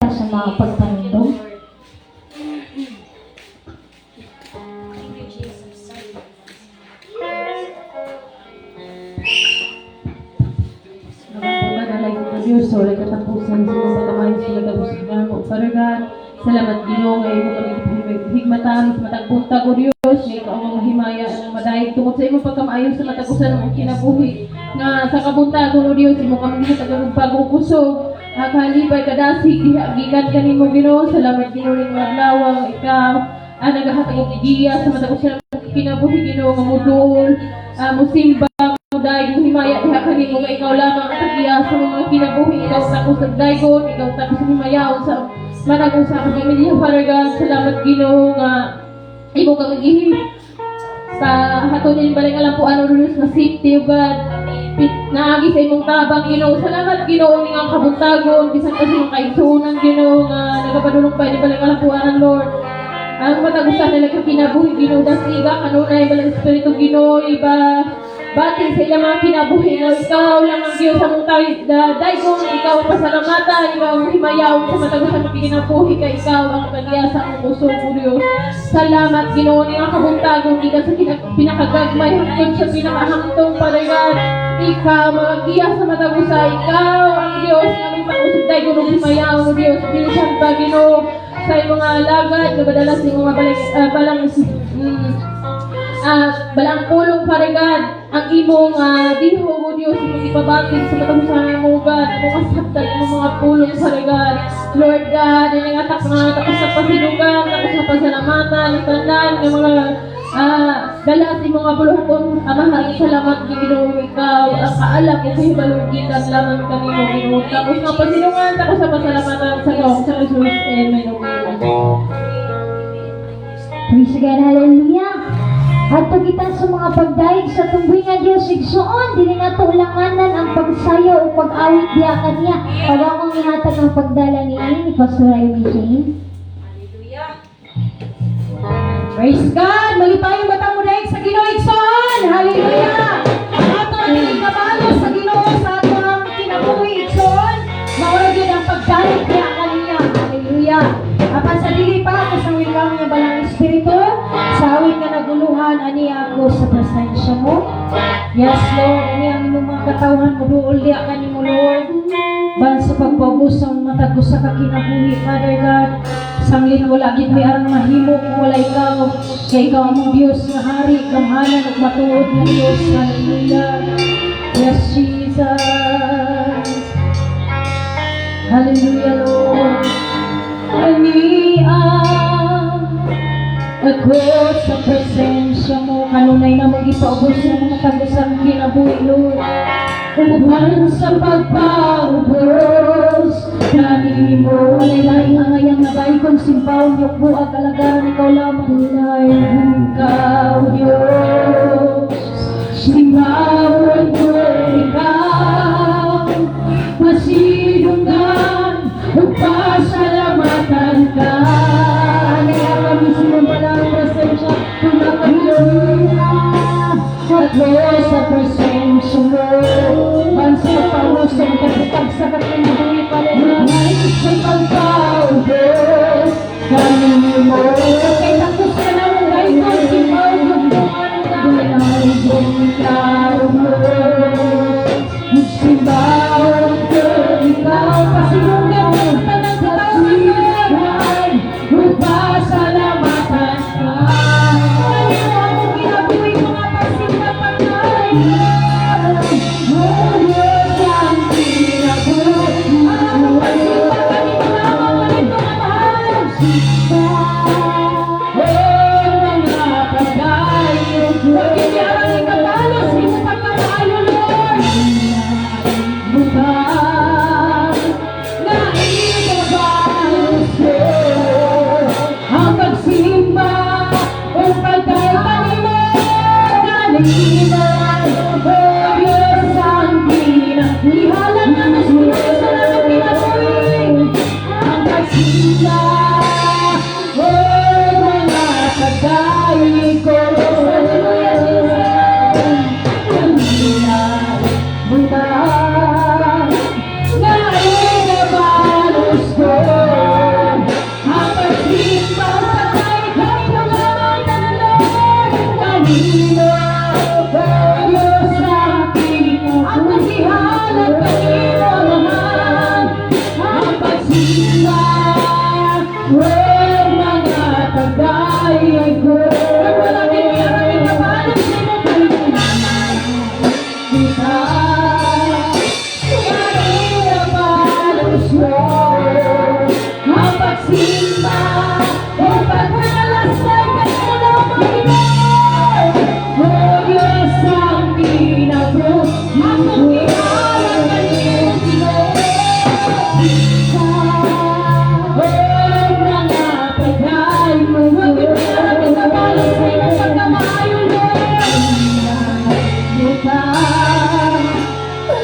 Sa mga pagpanindog. Thank you, Jesus. Nagpapalay ko Diyos sa walay katapusan sa mga kamay sa matag mo. Father God, salamat, Ginoo, nga imo kami higmatan sa matag buntag, O Dios, nga ikaw ang mga himaya ang madayeg tungod sa imong pagkamaayo sa matag usa ng kinabuhi. Nga sa kabuntagon, O Dios, imo kami gihatagan og bagong kusog, kalipay, kadasig diha gikan kanimo, Ginoo. Salamat, Ginoo, ning mga adlaw nga ikaw ang nagahatag og giya sa matag usa ng kinabuhi, Ginoo, nga muduol, musimba, dahil himaya diha kanimo nga ikaw lamang ang tagiya sa mga kinabuhi, ikaw takos sa daygon, ikaw takos sa himayaon sa matag usa ka pamilya. Father God, salamat, Ginoo, nga imo kang gihi sa haton ni balay nga lampuan, O Diyos, nga safety, O God. Naagi sa imong tabang, Ginoo. Salamat, Ginoo, ning ang kabuntagon bisan pa sa imong kaigsuonan, Ginoo, nga nagapadulong pa ini balay nga lampuan, Lord. Ang matag usa nila ka kinabuhi, Ginoo, dasiga kanunay balang Espiritu, Ginoo, iba bati sa ilang mga kinabuhi nga ikaw lang ang Diyos sa mong tayo daygon, ikaw ang pasalamatan, ikaw ang himayaon sa matag usa mga kinabuhi kay ikaw ang tagya sa among kusog, O Diyos. Salamat, Ginoo, ning ang kabuntagon gikan sa pinakagagmay hangtod sa pinakahamtong. Father God, ikaw mga giya sa matag usa, ikaw ang Diyos nga may pakusog, daygon ug himayaon, O Diyos. Bisan pa, Ginoo, sa imong mga alagad nga madalas imong mga balik, balang balang pulong, Father God, ang imong diho, O Diyos, imong ipabatik sa matag usa mo, God, imong masabtan imong mga pulong, Father God. Lord God, ini nga tak mga takos sa pasidunggan, takos sa pasalamatan, ang tanan nga mga dala sa imong mga buluhaton, Amahan. Salamat, Ginoo, ikaw ang kaalam ug kahibalo gikan lamang kanimo, Ginoo. Takos nga pasidungan, takos sa pasalamatan sa gawang sa Jesus. Amen. O Ginoo. Praise God, hallelujah. Adto kita sa mga pagdayeg sa atong buhi nga Dios, igsuon, dili nato ulanganan ang pagsayaw o pag-awit diha kaniya. Pag akong ihatag ang pagdala ni Pastor Amy Jane. Hallelujah. Praise God! Malipayong matang mo sa Ginoo, igsoon! Hallelujah! Ang ato ang kabalo sa Ginoo sa ato ang kinabuhi, igsoon. Mao ra gyud ang pagdayeg niya kaniya. Hallelujah! Apan sa dili pa ako sa welcome nga balang Espiritu sa awit nga naguluhan, "Ani Ako sa Presensya Mo." Yes, Lord, ani ang imong mga katawhan moduol diha kanimo, Lord. Ban sa pagpaubos sa matag usa ka kinabuhi, Father God. Samlin wala gid may arang mahimo kung wala ikaw. Kay ikaw among Dios nga hari, gamhanan ug matuod nga Dios. Hallelujah. Yes, Jesus. Hallelujah, Lord. Ani ako sa presensya mo. Kanunay na mong ipaubos sa mga tag-usang kinabuhi, Lord. Uban sa pagpaubos kanimo. Walay laing angayang nabaygon simbawon yukbo ag alagaran, ikaw lamang. Tunay ikaw, Diyos. Simbawon ko ikaw, pasidunggan ug pasalamatan ka. Kaya kami sinumbala ang presensya. Ako sa presensya mo. Ban sa pagpausong kapitag sa kakinabuhi pa rin. Sa pagpaubos kanimo. Kay tapos ka na mong daygon, simbawon yukbuan ka. Ikaw mo. Simbawon ko ikaw, pasidunggan mo tanang katawhan. Pasalamatan ka. Kanino ang kinabuhi mga pagsimba patay. Oh, Diyos ang kinabuhi. Ang pagsimba kanino lamang ganito kamahal. Oh, mga pagkain. Pagkikiarang ikapalos, imo pagkamaayo, Lord. Butang na ikabalos ko ang pagsimba o pagdayeg kanimo, kanimo, O Diyos ang pinakihalan na Espiritu sa namang kinabuhi. Ang pagsimba o mga pagdayeg ko. Hallelujah, Jesus. Kanina butang na ikabalos ko. Pagsimba ug mga pagdayeg ko. Wala gid kabalo sa imong kita. Maria Palos. Ang pagsimba ug paghalasay kanimo, Ginoo. O Diyos, ang kinabuhi akong gihalad kanimo, Ginoo. Ug mga pagdayeg ko. Wala gid kabalo sa imong pagkamaayo, Lord. Kita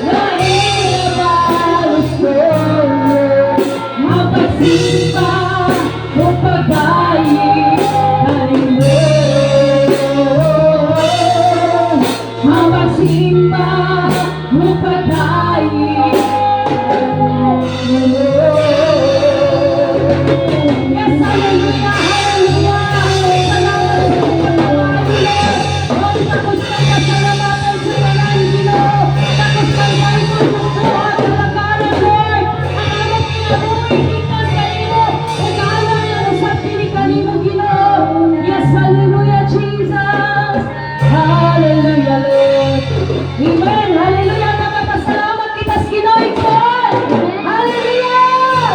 nga inabalos ko ang pagsimba ug pagdayeg kanimo. Ang pagsimba ug pagdayeg kanimo. Yes, hallelujah, hallelujah. Salamat sa iyong pagkamaayo, Lord. Oh, takos kang pasalamatan sa tanan, Ginoo. Takos kang dayon sa buhat sa laganan, Lord. Ang among kinabuhi gikan kanimo. Ug alang lang usab kini kanimo, Ginoo. Yes, hallelujah, Jesus. Hallelujah, Lord. Amen. Hallelujah. Makapasalamat kita sa Ginoo, igsoon. Hallelujah.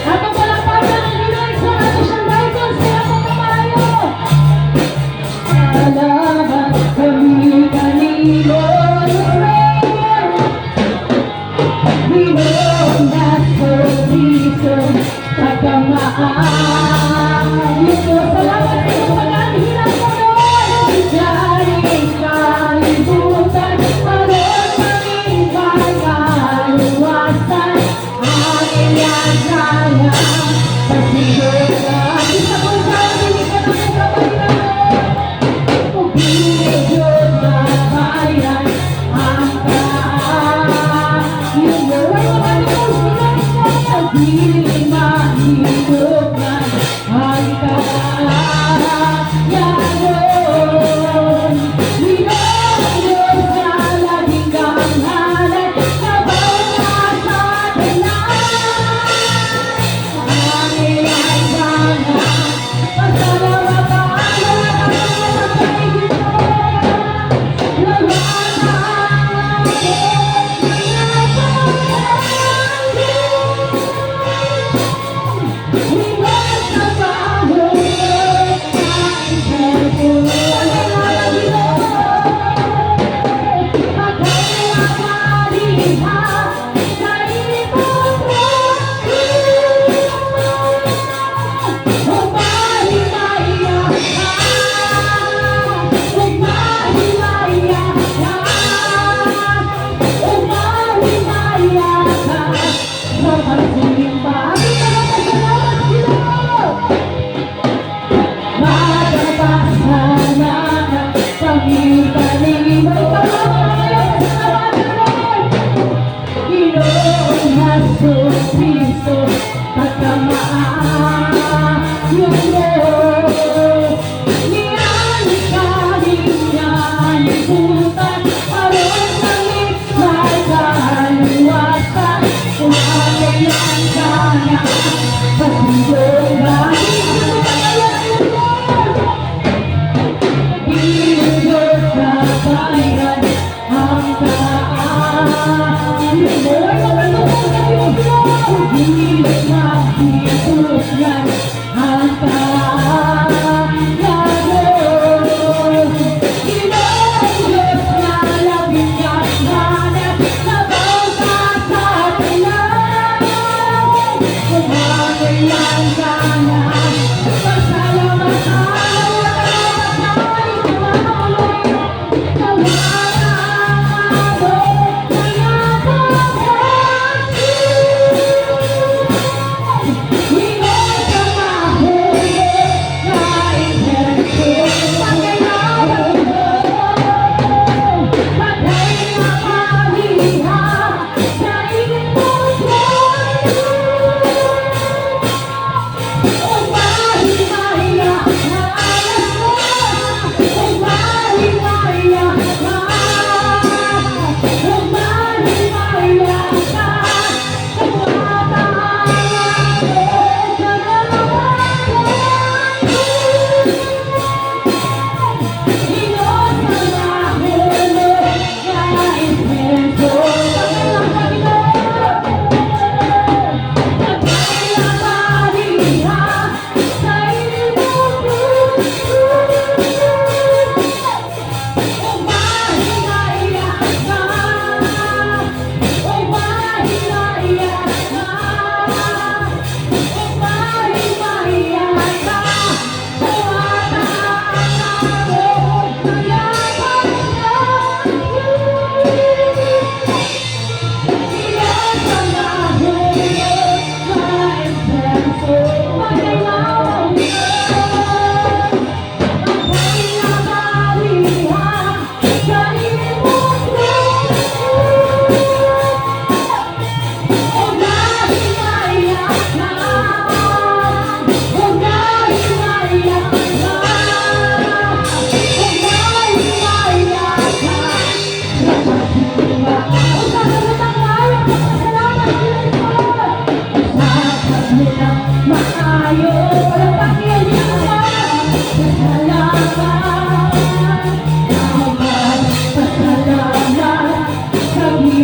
Atong palakpakan ang Ginoo, igsoon, ato siyang dayon sa iyang pagkamaayo. Salamat kami kanimo, Lord. We know that for reason pagkamaayo mo. Salamat sa iyong pag-anhilang mo, Lord. Galing kalibutan, aron kaming pagkaluwasan. Ang iyang kaya, pasiguran. Isa kong dili ka na mong kabayan, Lord. Ug dili jud mabayan ang kaayo mo. Way mga nukos, Ginoo, dili mahigugman.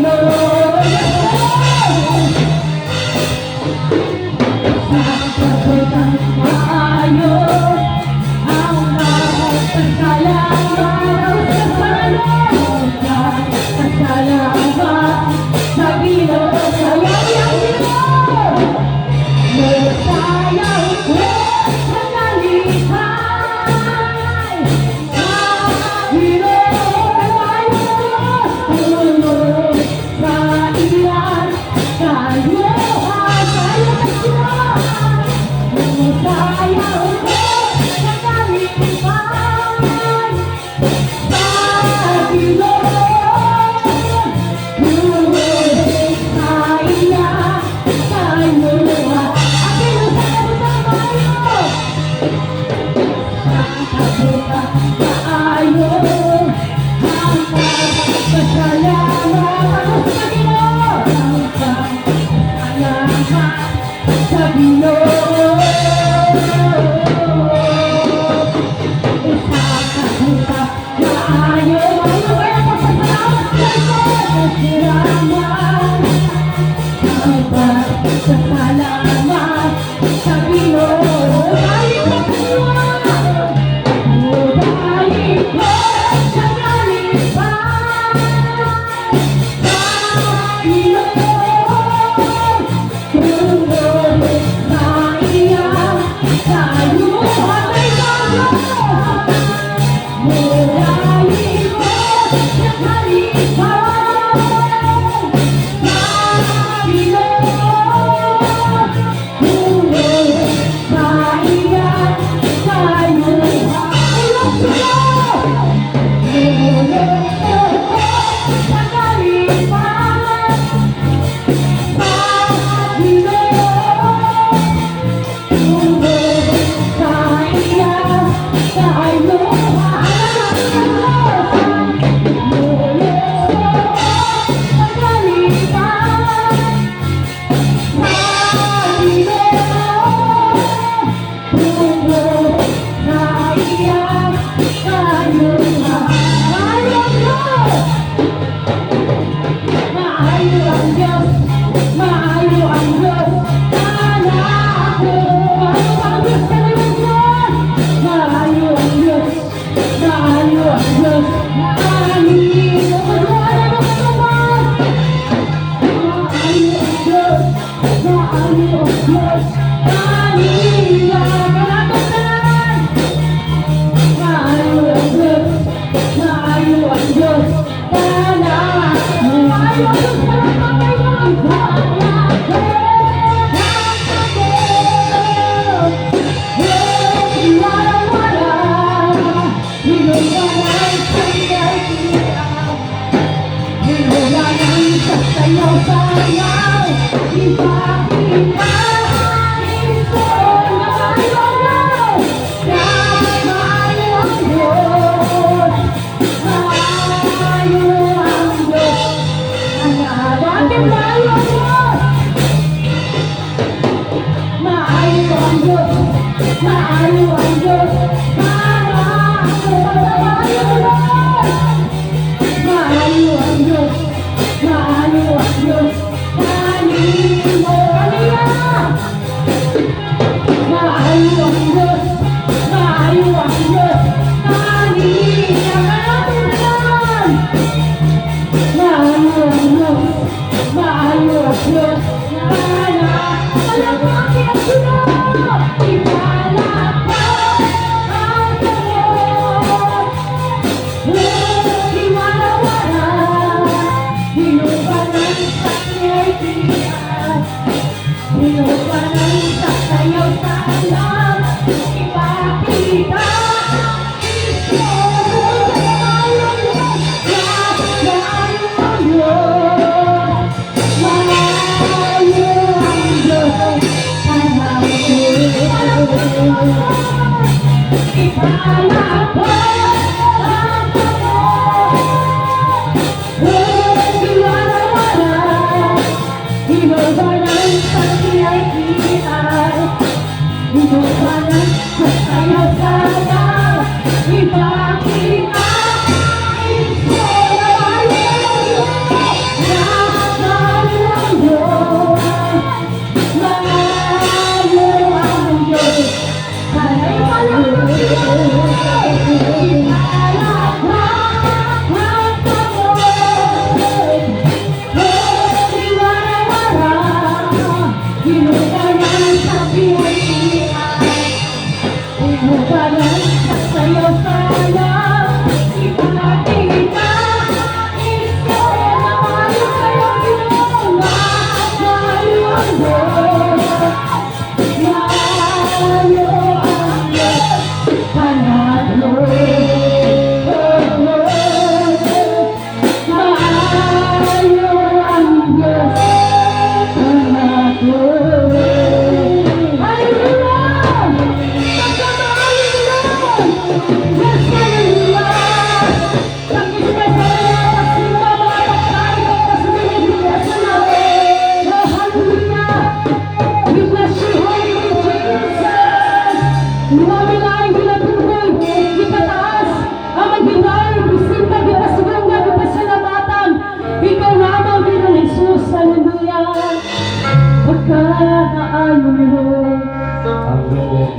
Ginoo. Sa kabutang maayo ang pagpasalamat sa sa Ginoo. Sayaw ang Ginoo. Mosayaw ko sa kalipay sa Ginoo. Tungod sa iyang kaayuhan. Sayaw ang Ginoo. Mosayaw ko sa kalipay sa Ginoo. Tungod sa iyang kaayuhan. Apil sa kabutang maayo. Sa kabutang maayo ang pagpasalamat ako sa Ginoo. Ang pagpasalamat sa Ginoo. Sa kabutang maayo. Ano kaya pagpasalamat sa Ginoo? Ang pagpasalamat sa Ginoo. Dahil sa Dahil ko sa kalipay sa Ginoo. Tungod sa iyang kaayuhan ay Mulayin ko sa kalipay sa Ginoo. Tungod sa iyang kaayuhan. Sa kalipay sa Ginoo. Tungod sa iyang kaayuhan. Sa kalipay sa Ginoo. Tungod sa iyang kaayuhan. Maayo ang Diyos! Maayo ang Diyos! Maayo ang Diyos! Kanako! Maayo ang Diyos! Kanako Diyos! Maayo ang Diyos! Maayo ang Diyos! Kanino! Kaduan ang katuban! Maayo ang Diyos! Maayo ang Diyos! Kanila! Kanako tanan! Maayo ang Diyos! Maayo ang Diyos! Kanako! Maayo ang Diyos! Palakpakan mo! Kanako! Wala-wala, hinuwalan sa hinuwalan sa sayaw-sayaw, ipakita ito maayo ang Diyos, maayo ang Diyos, maayo ang Diyos. Bakit maayo ang Diyos? Maayo ang Diyos, maayo ang Diyos, maayo ang Diyos. Maayo ang Diyos, maayo ang Diyos, kanimo kaniya. Maayo ang Diyos, maayo ang Diyos, kaniya katunan. Maayo ang Diyos, maayo ang Diyos, kana. Palakpakin ang Ginoo, ipalakpak ang Diyos. Hiwala-wala, hinubanan sa kiyartiyan, hinubanan sa sayaw-sayaw, ipakita Kristo. Maayo ang Diyos, maayo ang Diyos, maayo ang Diyos, kanako. Ipalakpak ang Diyos. Hiwala-wala, hinubanan sa kiyartiyan, hinubanan sa sayaw-sayaw, ipakita Kristo. Maayo ang Diyos,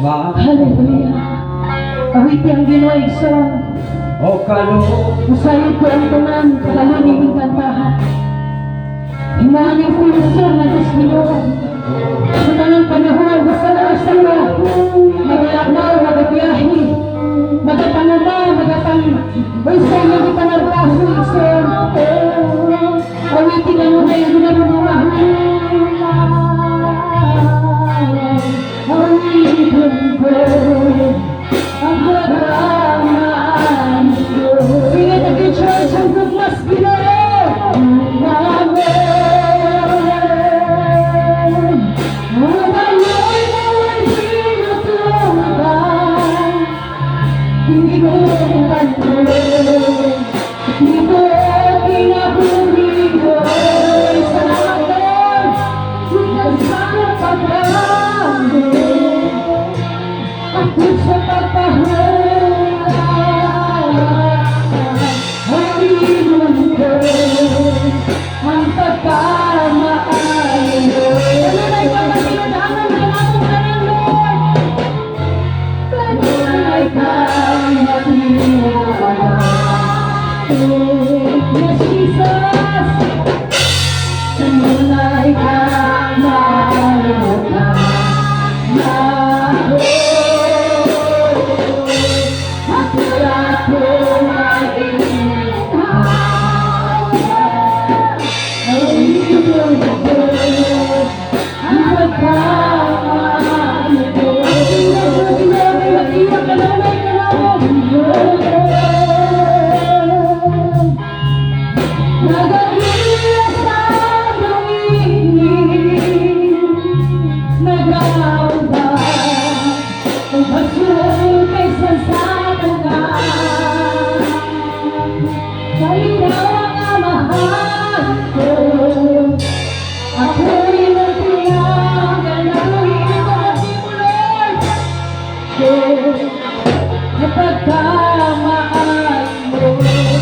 Hallelujah. Awiti ang Ginoo, igsoon. O kalong Musayod ko ang tanan, padalon inyong kantahan. Himahan ang puso nga Diyos Ginoo. Sa tanang panahon, basta na asawa, magalakaw, magabiyahe, magapanguma, magapang, usa nga gipanarbaho, igsoon. Awiti na mo na yung ginagawa. Awitin ko ang pagkamaayo. Sing it again, church, ang gugmas Ginoo. Amen. Ang baloy mo ay pinutulan, hindi ko tanto, ito kinabuhi ko. Salamat, Lord, sa pagbago. Ako sa pagpahula, awitin ko ang pagkamaayo. Kanunay pagkatinudanan na namong tanan, Lord. Kanunay kang matiwala. Yes, Jesus. Kanunay kang maayo nako. At wala ko maintindihan. Awitin ko ang pagkamaayo ko. Ginoo, Ginoo, kanunay kanamo. Nagagiya sa lungin, nagauba, o basur kaysa sa tanan. Kalinaw ang mahal ko, ako'y nagtiyaga na mo, Lord. Sa pagkamaayo mo,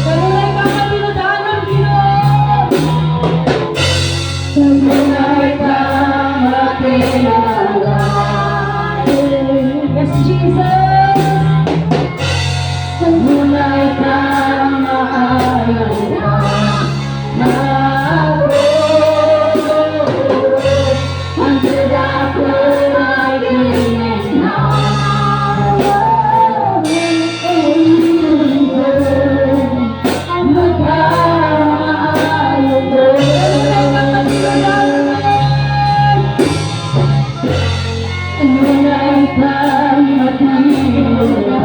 kanunay ka matinudanon, Ginoo. Kanunay ka makilala. Yes, Jesus. Kanunay ka maayo nako. Ang ako ay ginhawa. Ang pagkamaayo ko. Kanunay ka matinudanon, Lord. Kanunay kang matiwala.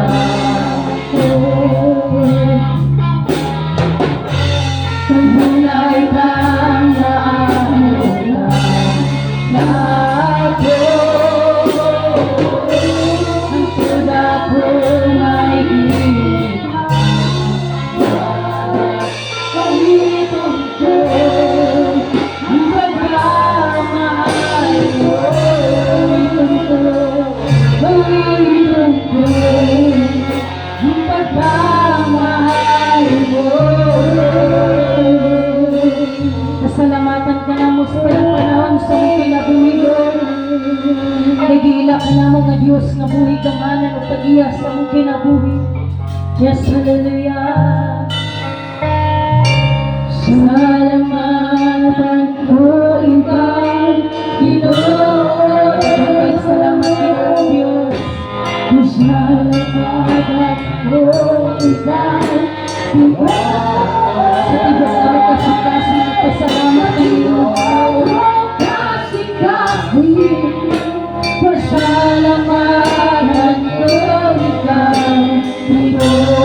Kanunay kang maayo nako. Ang ako may ginhawa. Awitin ko ang pagkamaayo. Awitin ko ang pagkamaayo mo. Pasalamatan ka namo sa panahon sa imong kinabuhi, Lord. Nagila ka namo nga Diyos nga buhi kamanan o pag-iya sa imong kinabuhi. Yes, hallelujah. Salamatan ko ikaw, Ginoo. Salamat, Ginoo Diyos. Salamatan ko ikaw, Ginoo. Sa tibok kami kasing-kasing nagpasalamat, Ginoo. Kasing-kasing pasalamatan ko ikaw, Ginoo.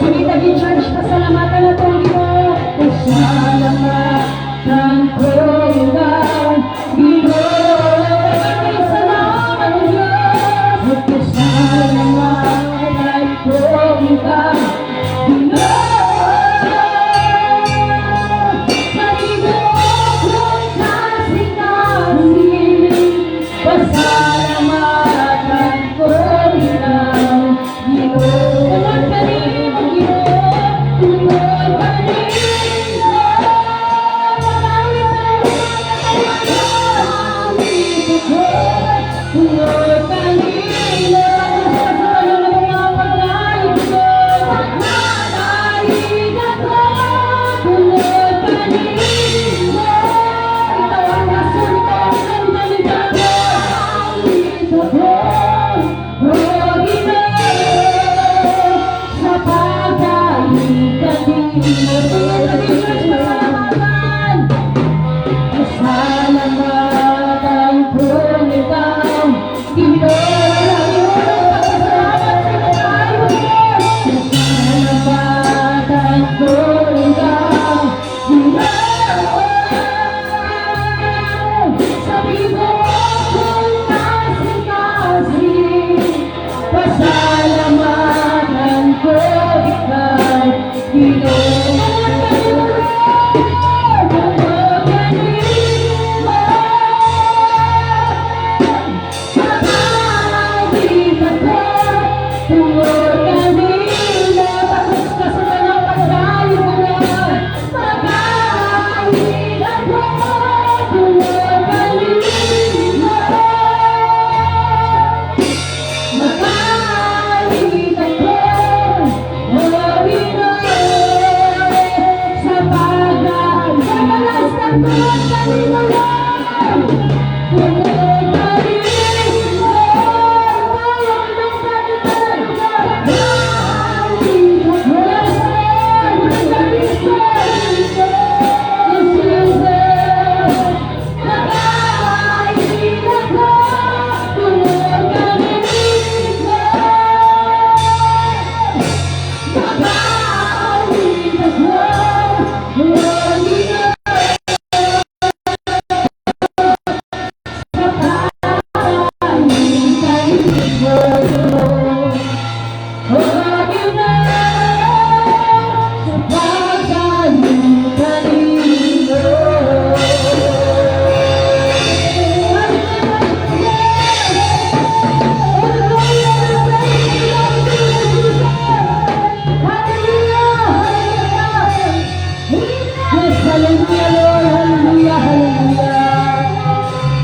Sige, tagi church, pasalamatan na to, Ginoo. Pasalamatan Tungod kanimo, Lord. Tungod kanimo, Lord. Yes, Jesus. Tungod kanimo, Nakaawit ako, Lord. Sa pagdayo kanimo. Yes, hallelujah, Lord. Hallelujah, hallelujah.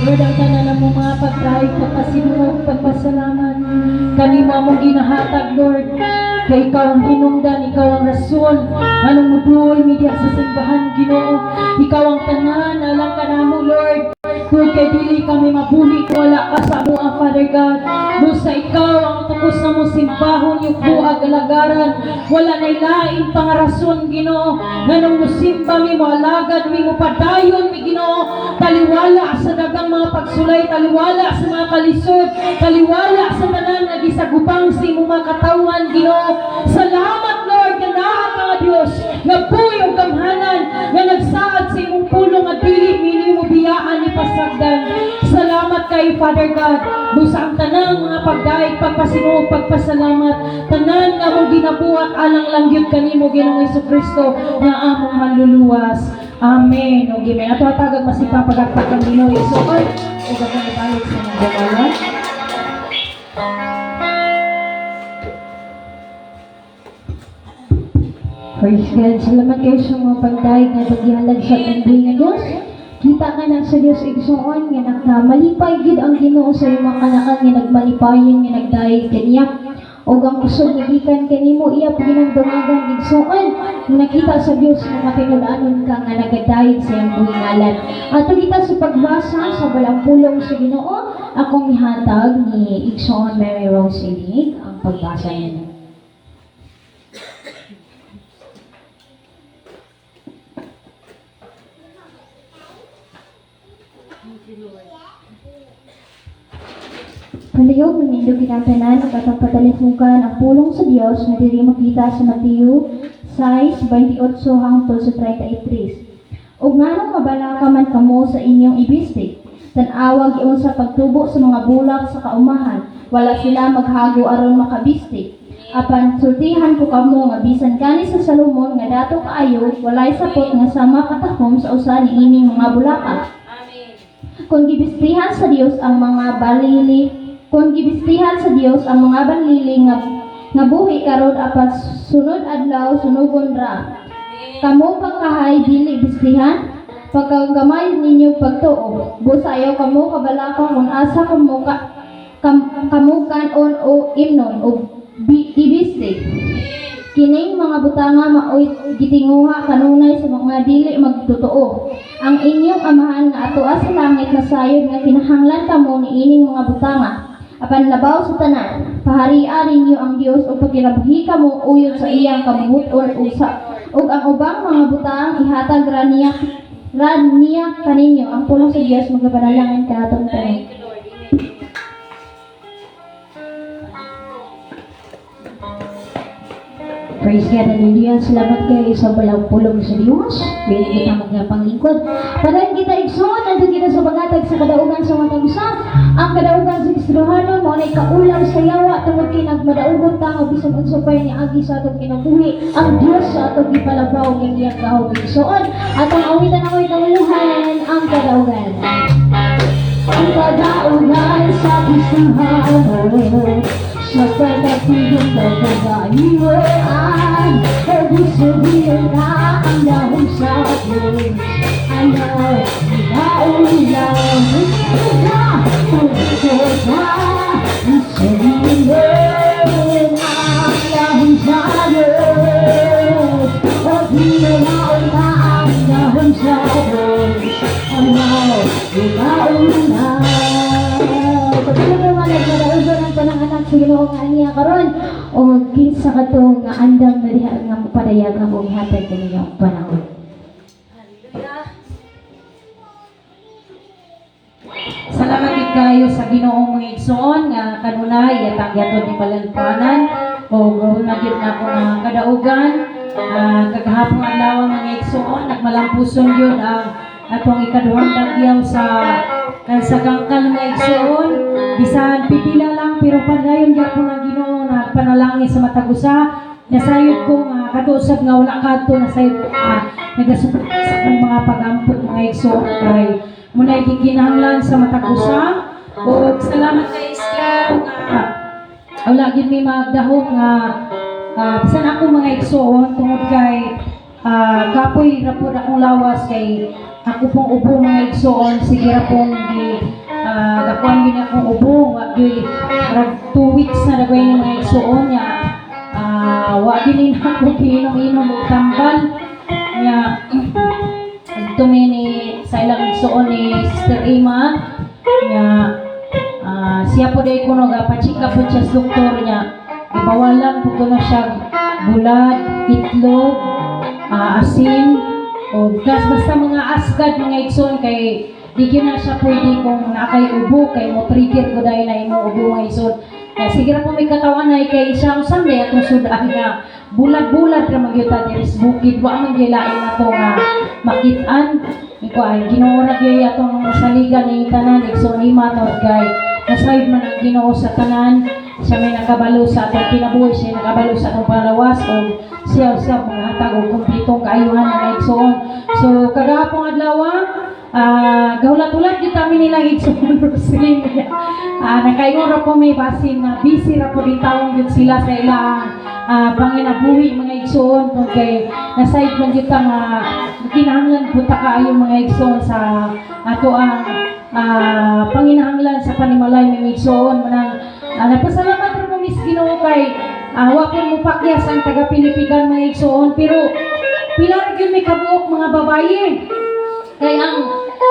Lord, ang tanan mo mga pagdayeg, pagpasinunod, pagpasalamat. Kanimo among ginahatag, Lord. Kay ikaw ang hinungdan, ikaw ang rason. Anong muduol mi diha sa simbahan, Ginoo. Ikaw ang tanan, alang kanamo, Lord. Lord, kay dili kami mabuhi kung wala ka sa amoa, Father God. Busa ikaw ang tukos na mo simbahon, yung buag alagaran. Wala na lain pangarason, Ginoo. Nganong musimba mi, mo alagad mi, mo padayon mi, Ginoo. Taliwala sa dagang mga pagsulay, taliwala sa mga kalisod, taliwala sa tanan nga gisagupang sa imong mga katawhan, Ginoo. Salamat, Lord, nga naa ka nga Dios, nga buhi og gamhanan, nga nagsaad sa imong pulong nga dili mi nimo biyaan ni pasagdan. Salamat kay Father God. Busa ang tanang mga pagdayeg, pagpasinuog, pagpasalamat, tanan nga among ginabuhat alang lang gyud kanimo, Ginoong Kristo, nga among manluluwas. Amen. O amen. Ato hatagag masipapagakpak ang Ginoo Igsoon ug akong ibalik sa mga gamala. Praise God. Salamat kayo sa mga pagdayeg nga paggihalad sa tunggoy nga Diyos. Kita ka na sa Diyos, igsoon, nga nagkamalipay gid ang Ginoo sa imong kanakan nga nagmalipayon nga nagdayeg kaniya. Ug ang kusog nga gikan kanimo iya ginangdungagan, igsoon. Nakita sa Dios nga matinud-anon ka nga nagadayeg sa iyang buhi ngalan. Ato kita sa pagbasa sa balang pulong sa Ginoo, akong ihatag ni Igsoon Mary Rose Ilig ang pagbasa niya. Thank you, Lord. Palihog nindot kinatanan ug atong patalihukan ang pulong sa Dios nga diri makita sa Mateo 6:28 hangtod sa 33. Ug nganong mabalaka man kamo sa inyong ibisti? Tan-awa giunsa pagtubo sa mga bulak sa kaumahan, wala sila maghago aron makabisti. Apan sultihan ko kamo nga bisan kani sa Salomon nga dato kaayo, walay sapot nga sama katahom sa usa niining mga bulaka. Amen. Kung gibistihan sa Dios ang mga balili nga nga buhi karon apan sunod adlaw sunugon ra. Amen. Kamo pagkahay dili bistihan, pagkagamay ninyo pagtuo. Busa ayaw kamo kabalaka kung asa kamo ka, kamo kan-on o imnon o ibisti. Kining mga butanga maoy gitinguha kanunay sa mga dili magtotoo. Ang inyong amahan nga atoa sa langit nasayod nga kinahanglan kamo niining mga butanga. Apan labaw sa tanan, paharia ninyo ang Dios ug pagkinabuhi kamo uyod sa iyang kabubuton ug sa ug ang ubang mga butang ihatag ra niya kaninyo. Ang pulong sa Dios magapanalangin kanatong tanan. Thank you, Lord. Amen. Praise God, hallelujah. Salamat kayo sa balang pulong sa Diyos. Bilang kita magpanglingkod. Padayon kita, igsoon, nandun kita sa pagatag sa kadaugan sa matag usa. Ang kadaugan sa Kristohanon, mao na'y kaulaw sa yawa tungod kay nagmadaugon ta nga bisan unsa pa ni agi sa atong kinabuhi. Ang Diyos sa atong gipalabaw nga iyang gahom, igsoon. Atong awitan ako'y kauluhan ang kadaugan. Ang kadaugan sa Kristohanon, sa pagkatulong ng pagkaiwan, Ibig sabihin na ang dahon sa akin. Ano, ikaw lang na Pagkakata Sabihin ang dahon sa akin. O di na ang dahon sa akin. Ginoo nga niya karon o kinsa kato nga andam na diha nga mopadayag akong ihatag kaninyo ang panahon. Hallelujah. Salamat gid kayo sa Ginoo, mga igsoon, nga kanunay yatang yatod ni palalpanan o gawin na gyud nako nga kadaugan. Kagahapon adlaw, mga igsoon, nagmalampuson gyud ang atong ikaduhang dagyaw sa Gangkal, mga igsoon. Bisan pipila lang, pero padayon gyapon ang Ginoo na panalangin sa matag usa. Nasayod ko nga kadusab nga wala kadto, nasayod nagasuporta sa akong mga pag-ampot, mga igsoon, kay muna'y gikinahanglan sa matag usa. Ug salamat kay Ginoo nga wala gyud may magdahom nga bisan ako, mga igsoon, tungod kay kapoy ra pud akong lawas kay ako pong ubo, mga igsoon. Sige ra pong gi gakuan gyud akong ubo. Wa gyud, rag 2 weeks na dagway ni, mga igsoon, nya wa gyud ni ako giinom-inom og tambal nya. Tumi ni sa ilang igsoon ni Sister Emma nya siya po day kuno ga-check up po siya sa doktor niya. Ibawalan po kuno siya bulad, itlog, asin o gas, basta mga asgad, mga igsoon, kay di gyud na siya pwede kung naa kay ubo kay mo trigger ko dahil na imong ubo, mga igsoon. Kaya sige ra po may katawan ay kay isang Sunday atong sudan nga bulag-bulag ra magyuta diri sa bukid, wa man gyud lain na to nga makit-an. Iko ay Ginoo ra gyud atong saligan ni tanan, igsoon, ima tungod kay nasayod man ang Ginoo sa tanan. Siya may nakabalo sa atong kinabuhi, siya nakabalo sa atong palawas o siya siya manghatag og kumpletong kaayuhan, mga igsoon. So kagahapon adlaw, gahulat-ulat gyud kami nilang igsoon Roslyn. Nakaingon ra po may basin na busy ra po din tawong gyud sila sa ilang panginabuhi, mga igsoon, kung kay nasayod man gyud ta nga kinahanglan po ta kaayo, mga igsoon, sa ato ang panginahanglan sa panimalay, mga igsoon. Manang nagpasalamat ra mo mis Ginoo kay wa pud mo pakyas ang taga Pilipigan, mga igsoon, pero pila ra gyud may kabuok mga babaye kay ang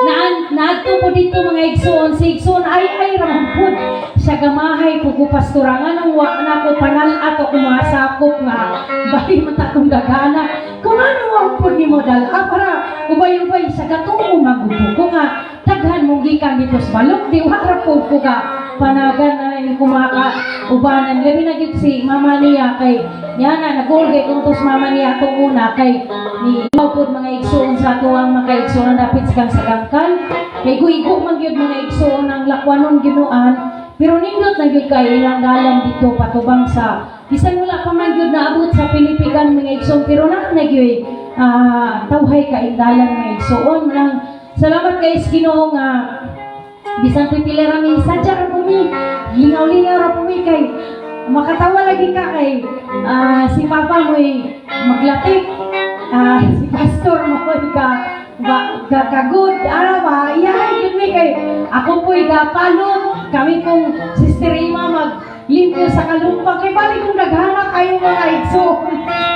naan naadto po dito, mga igsoon, si igsoon ay ra man pud siya gamahay pud ko pastorangan ang wa na ko panal ato ko mga sakop nga bali man ta kong dagana kung ano wa pud nimo dal para ubay-ubay sa gatuo magubo ko nga daghan mong gikan dito sa balok di wa ra pud ko ka panagan na ini kumaka ubanan. Labi na gyud si mama niya kay niya na nagulgay kung tos mama niya atong una kay ni pod mga igsoon sa atuang mga igsoon dapit sa kang sa Gangkal kay guigo man gyud, mga igsoon, ang lakwanon ginuan, pero nindot na gyud kay ilang dalan dito patubang sa bisan wala pa man gyud naabot sa Pilipigan, mga igsoon, pero na na gyud tawhay ka indalan, mga igsoon. Manang salamat kay Ginoo nga bisan pipila ra mi, sadya ra po mi, lingaw-lingaw ra po mi kay makatawa lagi ka kay si papa mo'y maglatik, si pastor mo'y ka ba, ka kagud ara ba iyahay gyud mi kay ako po'y gapalot, kami kong Sister Ima mag limpyo sa kalumpa kay bali kung naghana kayo, mga igsoon,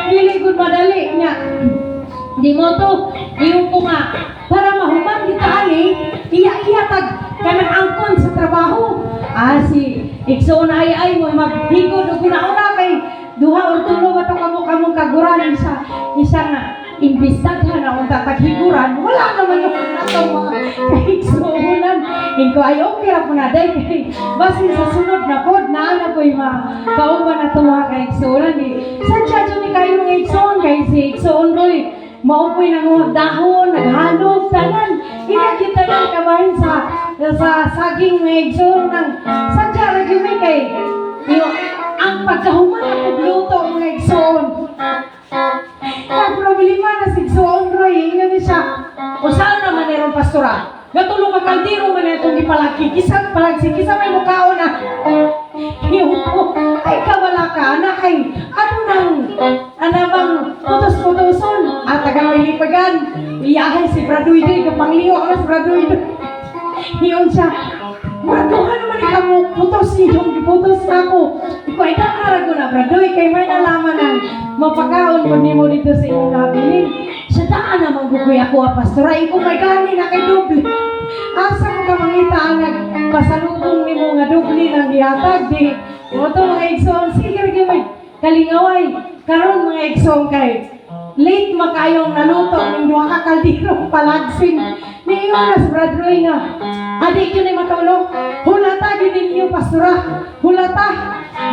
dili gud madali nya. Di mo to, iyon ko nga, para mahuman kita ani, iya-iya tag kanang angkon sa trabaho. Si igsoon ay mo maghigod og una-una kay duha or tulo ba to kamo kamong kaguran isa isa nga imbis daghan akong tataghiguran, wala naman yung natong mga kaigsuonan. Inko ay okay ra po na day kay basin sa sunod na pod naa na po'y kauban na itong mga kaigsuonan. Di sadya jud ni kayo, mga igsoon, kay si igsoon Roy mao po'y nanguhag dahon, naghalog, tanan. Ina kita tanan kabahin sa saging, mga igsoon, ng sadya ra gyud mi kay yo, ang pagkahuman ako luto, mga igsoon. Nagproblema na si igsoon Roy, ingon ni siya. O saan naman meron, pastora? Gatulong ka kaldero man itong gipalaki. Kisa palagsi, kisa may mukhaon na. Yung ko, ay kawala ka, anak ay, ano nang, anamang putos-putoson, at taga Pilipagan, iyahay si Braduy, kapangliho ka si Braduy. Iyon siya, Braduhan naman ikaw mo, putos niyong giputos na ako. Ikaw ay nakarag ko na, Braduy, kay may nalaman ang mapakaon ko nimo dito sa inyong nabilin. Sa daan naman gugoy ako, pastora, ikaw may gani na kay doble. Asa ko ka mangita ang nagpasalubong nimo nga doble ng gihatag di. Mo to, mga igsoon, sige ra gyud may kalingaway. Karon, mga igsoon, kay late makayong naluto ning duha ka kaldero palagsin. Niingon na si Brad Roy nga, "Adi gyud ni matulog. Hulata gyud ninyo, pastora. Hulata."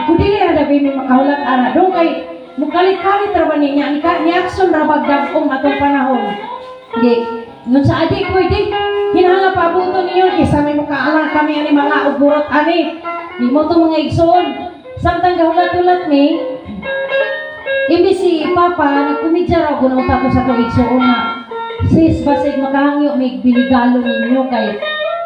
Kung dili ra dabi may makahulat ana do kay mukalit-kalit ra ba niya ni ka ni action ra bagdagong atong panahon. Di, ngun sa adi pwede. Hinahanglan paabuto niyo kaysa may mukaalang kami ani mga ugurot ani. Di mo to, mga igsoon. Samtang gahulat-hulat ni, imbis si Papa, nagkumidya raw kuno ko sa tuig igsoon nga, "Sis, basig makahangyo may biligalo ninyo kay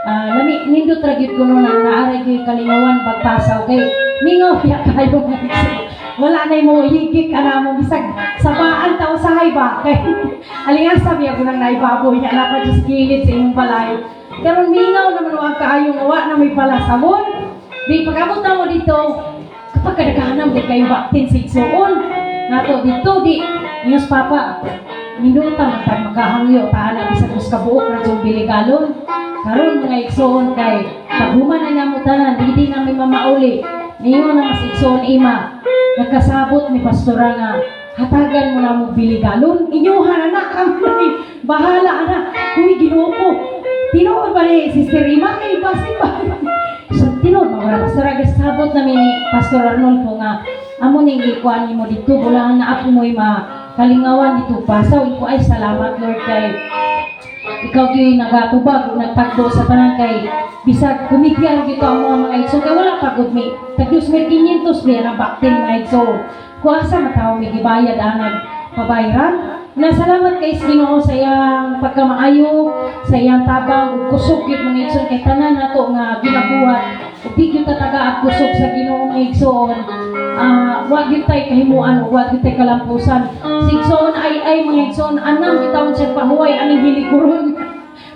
lami nindot ra gyud kuno nang naaray gyud kalingawan pagpasaw," kay mingaw ya kayo, mga igsoon. Wala na mo higik ana mo bisag sabaan ta usahay ba kay alingasa biya ko nang naibaboy niya na pa just gilid sa imong balay. Karon mingaw naman wa kaayo nga wa na may palasabon. Di pag-abot na mo dito, kapag kadaghanam di kayo baktin sa igsuon. Nato dito di, Diyos Papa, minuta man tag makahangyo, taan bisag mas kabuok ra jung biligalon. Karon, mga igsuon, kay paghuman na namo tanan, di na mi mamauli. Niyo na mas igsuon ima, nagkasabot ni pastora nga hatagan mo na mo biligalon. Inyuha na na kami. Bahala na. Uy, Ginoo ko. Tinuod ba ni Sister Ima kay basin ba? So, tinuod ba wala pastora gasabot na mi ni Pastor Arnolfo nga amo ning ikuan nimo dito bulahan na apo mo'y makalingawan dito pasaw. Iko ay salamat, Lord, kay ikaw gyud nagatubag ug nagtagdo sa tanan kay bisag kumidya gyud ang mga igsoon kay wala pa gud mi tag 2,500 mi ang baktin, mga igsoon. Kuasa mataw mi gibayad anag pabayran na. Salamat kay Ginoo sa iyang pagkamaayo, sa iyang tabang ug kusog gyud, mga igsoon, kay tanan nato nga ginabuhat ug di gyud tataga at kusog sa Ginoo, mga igsoon. Wa gyud tay kahimuan ug wa gyud tay kalampusan. Si igsoon ay mga igsoon, anam bitawon siya pahuway aning hilikuron.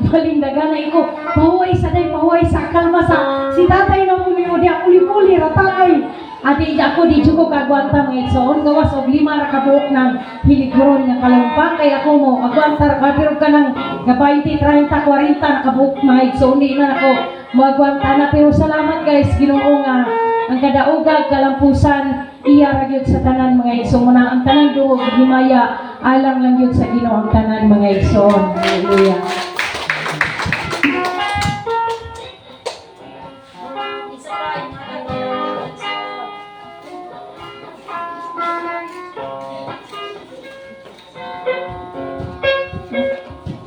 Balindaga na iko, pahuway sa day, pahuway sa kalma sa si tatay na mo di uli-uli ratay. Ati ako di jud ko kagwanta, mga igsoon, gawas og 5 ra ka buok ng hilikuron nga kalumpang kay ako mo agwanta ra ka pero kanang nga 20, 30, 40 na kabuok, mga igsoon, di na ako moagwanta na. Pero salamat guys Ginoo nga ang kadaogag kalampusan iya ra gyud sa tanan, mga igsoon na ang tanan duog himaya alang lang gyud sa Ginoo ang tanan, mga igsoon. Hallelujah. Isa pa, yung mga.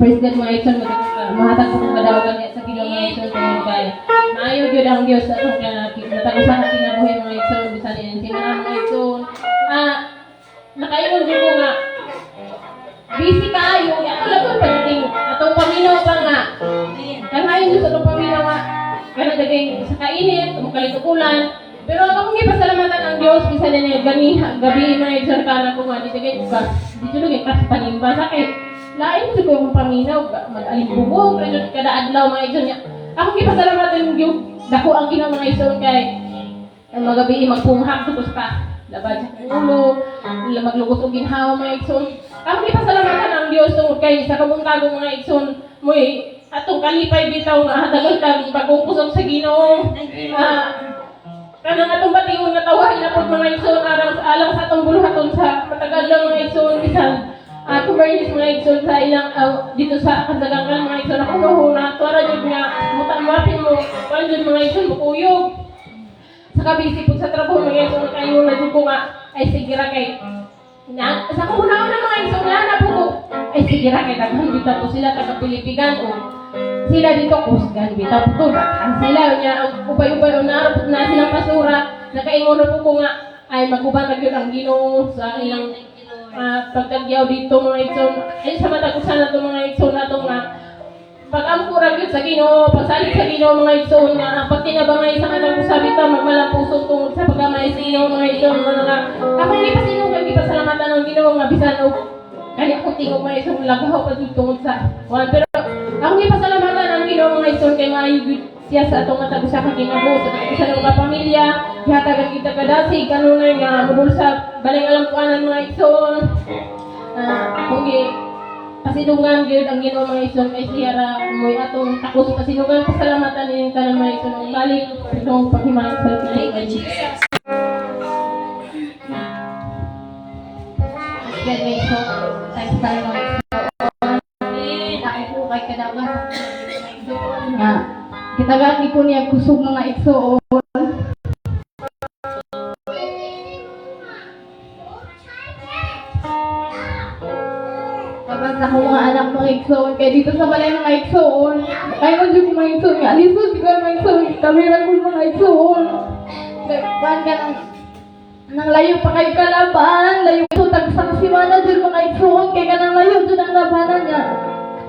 Praise God, mga igsoon, mahatag ko kung kadawagan niya sa Ginoo, mga igsoon, tungod kay maayo gyud ang Dios sa atong matag usa ka kinabuhi, mga igsoon, bisan ini simana, mga igsoon. Nakaingon jud ko nga busy kaayo, ako lang pagdating atong paminaw pa nga. Kanayon jud sa atong paminaw nga kana daging sa kainit, mukalitukulan. Pero ang akong gipasalamatan ang Dios bisan ini gani gabi, mga igsoon, kana ko nga di daging ba di jud kas panimba sa kay lain jud ko yung paminaw mag-alimbubog ra jud kada adlaw, mga igsoon niya. Akong gipasalamatan gyud dako ang Ginoo, mga igsoon, kay ang magabi magpunghak tapos pa labad sa ulo, maglugos og ginhawa, mga igsoon. Akong gipasalamatan ang Dios tungod kay sa kabuntagong, mga igsoon, moy atong kalipay bitaw nga hatagal tag bagong kusog sa Ginoo. Kanang atong bation nga tawahin na pod, mga igsoon, alang alang sa atong buluhaton sa matagal lang, mga igsoon, bisan ato Bernice, mga igsoon, sa ilang dito sa Kasagangkan, mga igsoon, ako mahuna tuara jud nga muta mo kuan jud, mga igsoon, mukuyog sa kabisi po sa trabaho, mga igsoon, kayo na jud ko nga ay sige ra kay na sa una-una, mga igsoon, na na po ko ay sige ra kay daghan bitaw po sila taga Pilipigan o sila dito kusgan bitaw po to daghan sila nya ang ubay-ubay o naara po na silang pasura. Nakaingon na po ko nga ay maguban na gyud ang Ginoo sa ilang pagtagyaw dito, mga igsoon, ay sa matag usa na to, mga igsoon, nato nga pag-ampo ra gyud sa Ginoo, pagsalig sa Ginoo, mga igsoon, nga ang pagtinabangay sa matag usa bitaw magmalampuson tungod sa pagkamay sa Ginoo, mga igsoon, mga nga akong gipasinugag gipasalamatan ang Ginoo nga bisan og kani akong tingog, mga igsoon, lagaw pa jud tungod sa kuan, pero akong gipasalamatan ang Ginoo, mga igsoon, kay maayo gyud siya sa atong matag usa ka kinabuhi sa matag usa nga pamilya. Gihatagan kita kadasig kanunay nga modul sa balay alampuanan, mga igsoon. Kung gi pasidungan gyud ang Ginoo, mga igsoon, kay siya ra mo'y atong takos pasidungan pasalamatan ining tanan, mga igsoon, ang balik itong paghimayon sa Thank you, Ginoo. Jesus. tayo, mga igsoon. Ako po kay kadagan sa mga igsoon nga. Gitagaan ko niya kusog, mga igsoon. Kapag sa akong mga anak, mga igsoon, kaya dito sa balay, mga igsoon, kaya man dyan ko, mga igsoon, nga alisod ko, mga igsoon, kamera ko, mga igsoon. Kaya, kuhan ka ng nang layo pa kayo kalaban, layo ko tagsa si mana dyan, mga igsoon, kay kanang layo dyan ang labanan niya.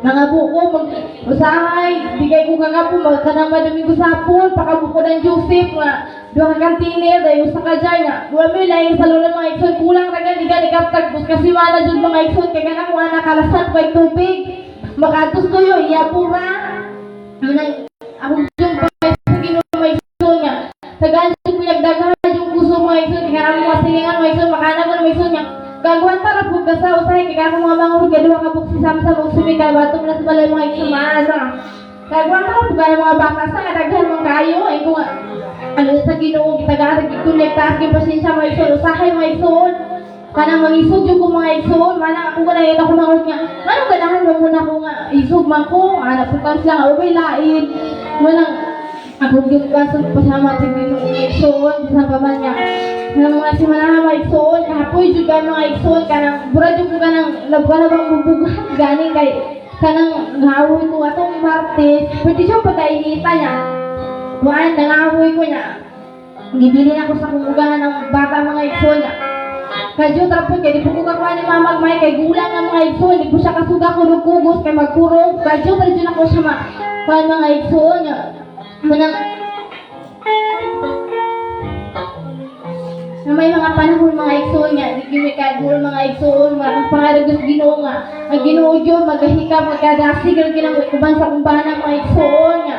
Mga buko, mag usahay, bigay ko kagapo, magkanang madumi ko sapon, pakabuko ng Joseph, nga, duha ka kantiner, dahil usa ka dyan, nga, wala mo laing sa lula, mga igsoon, kulang ra gani gani kaptag, kasi mana dyan, mga igsoon, kay kanang mga nakalasan kay tubig, makatos tuyo, iya pura, manang, ako dyan pa sa Ginoo, mga igsoon, nga, tagaan dyan ko nagdaghan yung puso, mga igsoon, kay kanang mga silingan, mga igsoon, makana ko na, mga igsoon, nga, gagawan para po ka sa usahay, kay kanang mga mangurog, kay duha ka buksi samsam, ug sumikal, bato mo na sa balay, mga igsoon, maasa. Gagawan para po ka mga baka sa kadaghan mong kayo, ay kung ano sa Ginoo, gitagaan, gikunik, taas, pasensya, mga igsoon, usahay, mga igsoon, kanang mangisog yung ko, mga igsoon, manang ako ka na ako mga nga, anong ganahan mo muna ko nga, isog man ko, anak ko lang, okay lain, manang, ako yung kaso pasama sa Ginoo, mga igsoon, sa paman niya, ng mga simanaha, mga igsoon, kapoy jud ka, mga igsoon, kanang, mura jud ko kanang, labang bubugan, gani kay, kanang ngawoy ko atong Martes, pwede siya pagkainita niya, buwan, nangahoy ko niya, gibili na ko sa kumugahan ng bata, mga igsoon niya. Kadyo trapon kay di po ko kakuha ni mama may kay gulang ang mga igsoon, di po siya kasuga kurog kugos kay magkurog. Kadyo trapon ako siya ma kuan, mga igsoon niya. Manang na may mga panahon, mga igsoon, nga di gyud may kagul, mga igsoon, mga pangarag sa Ginoo nga ang Ginoo gyud magahikap magkadasig ang ginang uban sa kumbana, mga igsoon, nga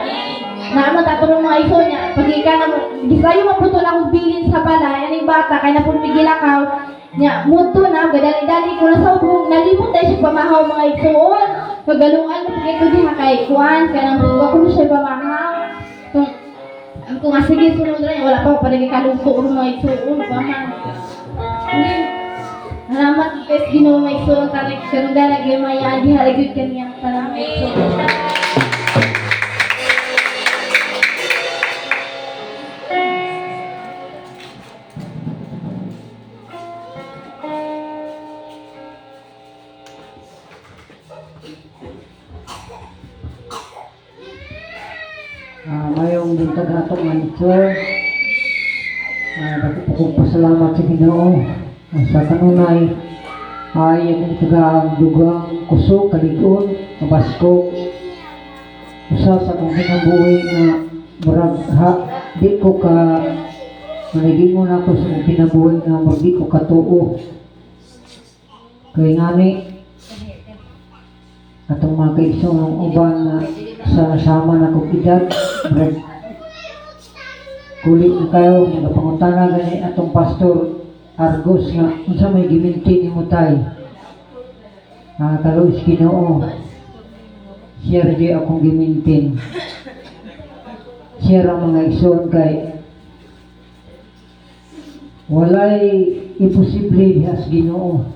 naman tatulong, mga igsoon, nga pagika na mo gisayo maputo na akong bilin sa balay aning bata kay na pumigilakaw nya muto na gadali-dali ko na sa ubong nalimot dahil siya pamahaw, mga igsoon, pagalungan ko pagay ko diha kay kuan kanang wa ko siya pamahaw. Kung ang kung nga sige sunod ra wala pa pa kaluto ro, mga igsoon, pa man. Salamat kay Ginoo, mga igsoon, tarik karong dala gyud maya diha ra gyud kaniyang salamat, igsoon. Mayong buntag ato mga lecture. Dako po kong pasalamat sa Ginoo. Sa kanunay ay akong taga dugang kusog kalig-on mabasko usa sa akong kinabuhi nga murag ha di ko ka manigingon ako sa akong kinabuhi nga murag di ko katuo kay ngani atong mga kaigsoon ng uban na sa nasama na kong edad murag kulit na kayo nagapangutana gani atong Pastor Argos nga unsa may giminti nimo tay. Kaluoy sa Ginoo, siya ra gyud akong gimintin, siya ra, mga igsoon, kay walay imposible diha sa Ginoo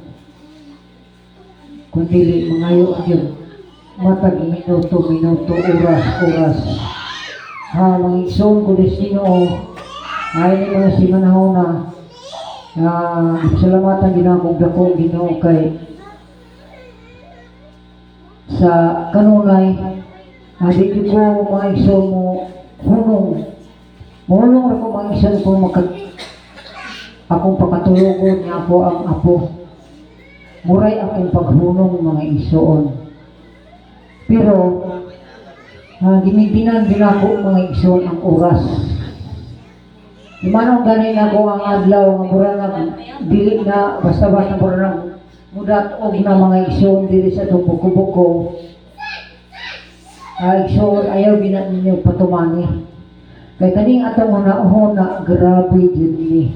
kun dili mangayo ang Diyos matag minuto minuto, oras oras. Ha, mga igsoon ko sa Ginoo ay ni mga simanahona na salamatan Ginoo kong dakong Ginoo kay sa kanunay di ko, mga igsoon, mo hunong mohunong ra ko, mga igsoon, ko maka akong pakatulogon nga ako ang apo muray akong paghunong, mga igsoon, pero gimintinan din ako, mga igsoon, ang oras. Imanong gani na ako ang adlaw nga mura na dili na basta-basta mura na mudat-og na, mga igsoon, diri sa itong buko-buko. Igsoon, ayaw gina ninyo patumani. Kay kaning atong hunahuna, grabe jud ni.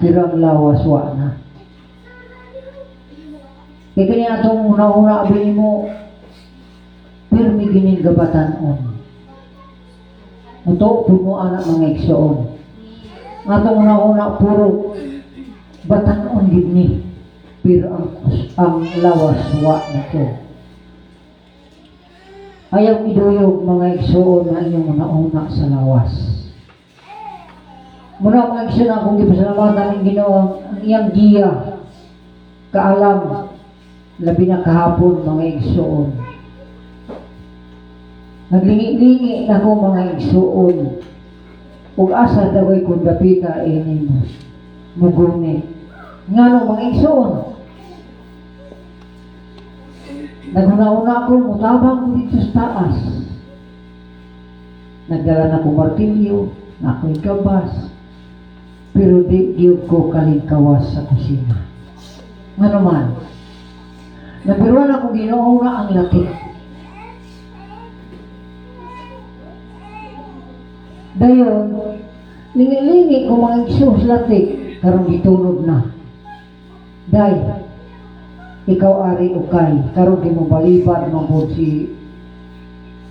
Pero ang lawas wa na. Kay kaning atong hunahuna abi nimo pirmi gining gabatan-on. Muto puno ana, mga igsoon. Ang atong hunahuna puro batan-on gid ni. Pero ang lawas wa na to. Ayaw iduyog, mga igsuon, na inyong una-una sa lawas. Muna, mga igsuon, akong gipasalamatan ng Ginoo ang iyang giya, kaalam, labi na kahapon, mga igsuon. Naglingi-lingi na ko, mga igsuon. Ug asa daw ay kung dapita ini mo muguni. Ngano, mga igsuon? Naghuna-una ko, mutabang ko dito sa taas. Nagdala na ko martilyo, na ako'y gabas. Pero di gyud ko kalingkawas sa kusina. Ngano man, nabiruan ako, Ginoo na ang latik. Dayon, lingi-lingi ko, mga igsoon, sa latik, karon gitunod na. Day, ikaw ari ukay, karon di mo balibad mabod si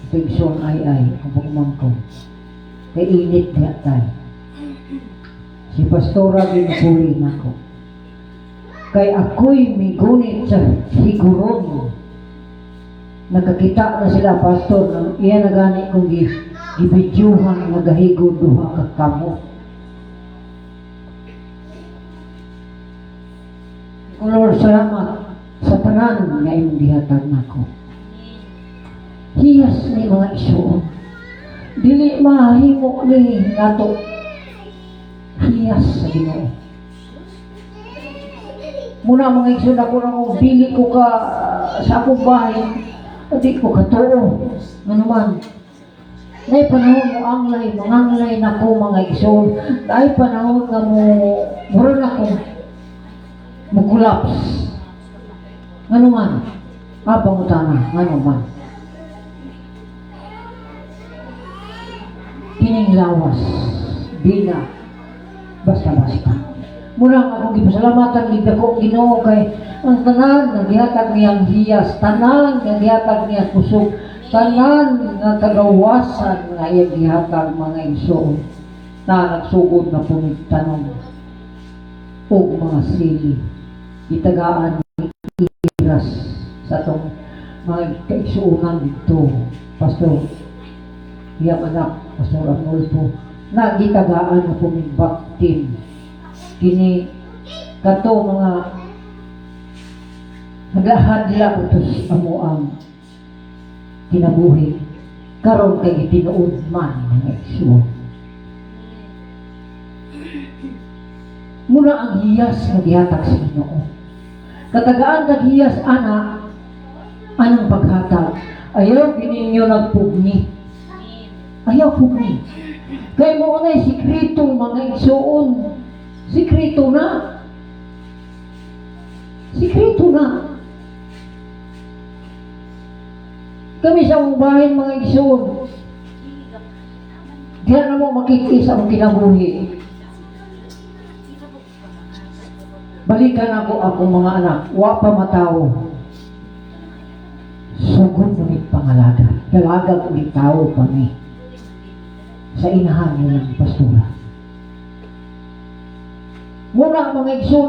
Pigson ay kung pagmangko. Kay init diha tay. Si Pastora ginupuli nako. Kay ako'y migunit sa higuron. Nakakita na sila, pastor, nang iya na gani kong gibidyuhan nagahigod duha ka kamo. Lord, salamat sa tanan nga imong gihatag nako. Hiyas ni, mga igsuon. Dili mahimo ni nato hiyas sa Ginoo. Muna, mga igsoon, ako na kung dili ko ka sa akong bahay, di ko katuo. Ano man, Nay panahon mo anglay, manganglay na ko, mga igsoon. Nay panahon nga mo, mura na ko, mo collapse. Ngano man, pangutana, ngano man. Kining lawas, di na basta-basta. Muna nga akong gipasalamatan gid ako Ginoo kay ang tanan nga gihatag niyang hiyas, tanan nga gihatag niya kusog, tanan nga kagawasan nga iyang gihatag, mga igsoon, na nagsugod na pumigtanom og mga sili. Gitagaan ni Iras sa atong mga kaigsuonan dito, Pastor iyang anak, Pastor Arnolfo, na gitagaan na pumigbaktin kini kato mga naghahadla utos amo ang kinabuhi karon kay gitinuod man, mga igsoon. Muna ang hiyas nga gihatag sa Ginoo. Katagaan kag hiyas ana, anong paghatag? Ayaw gininyo nagpugni. Ayaw pugni. Kay mo na sikreto, mga igsoon. Sikreto na. Sikreto na. Kami sa among bahay, mga igsoon. Diyan na mo makikis ang kinabuhi. Balikan ako akong mga anak, wa pa matawo. Sugod na pangalaga. Dalaga ulit tao pa mi. Sa inahan nilang pastora. Muna, mga igsoon,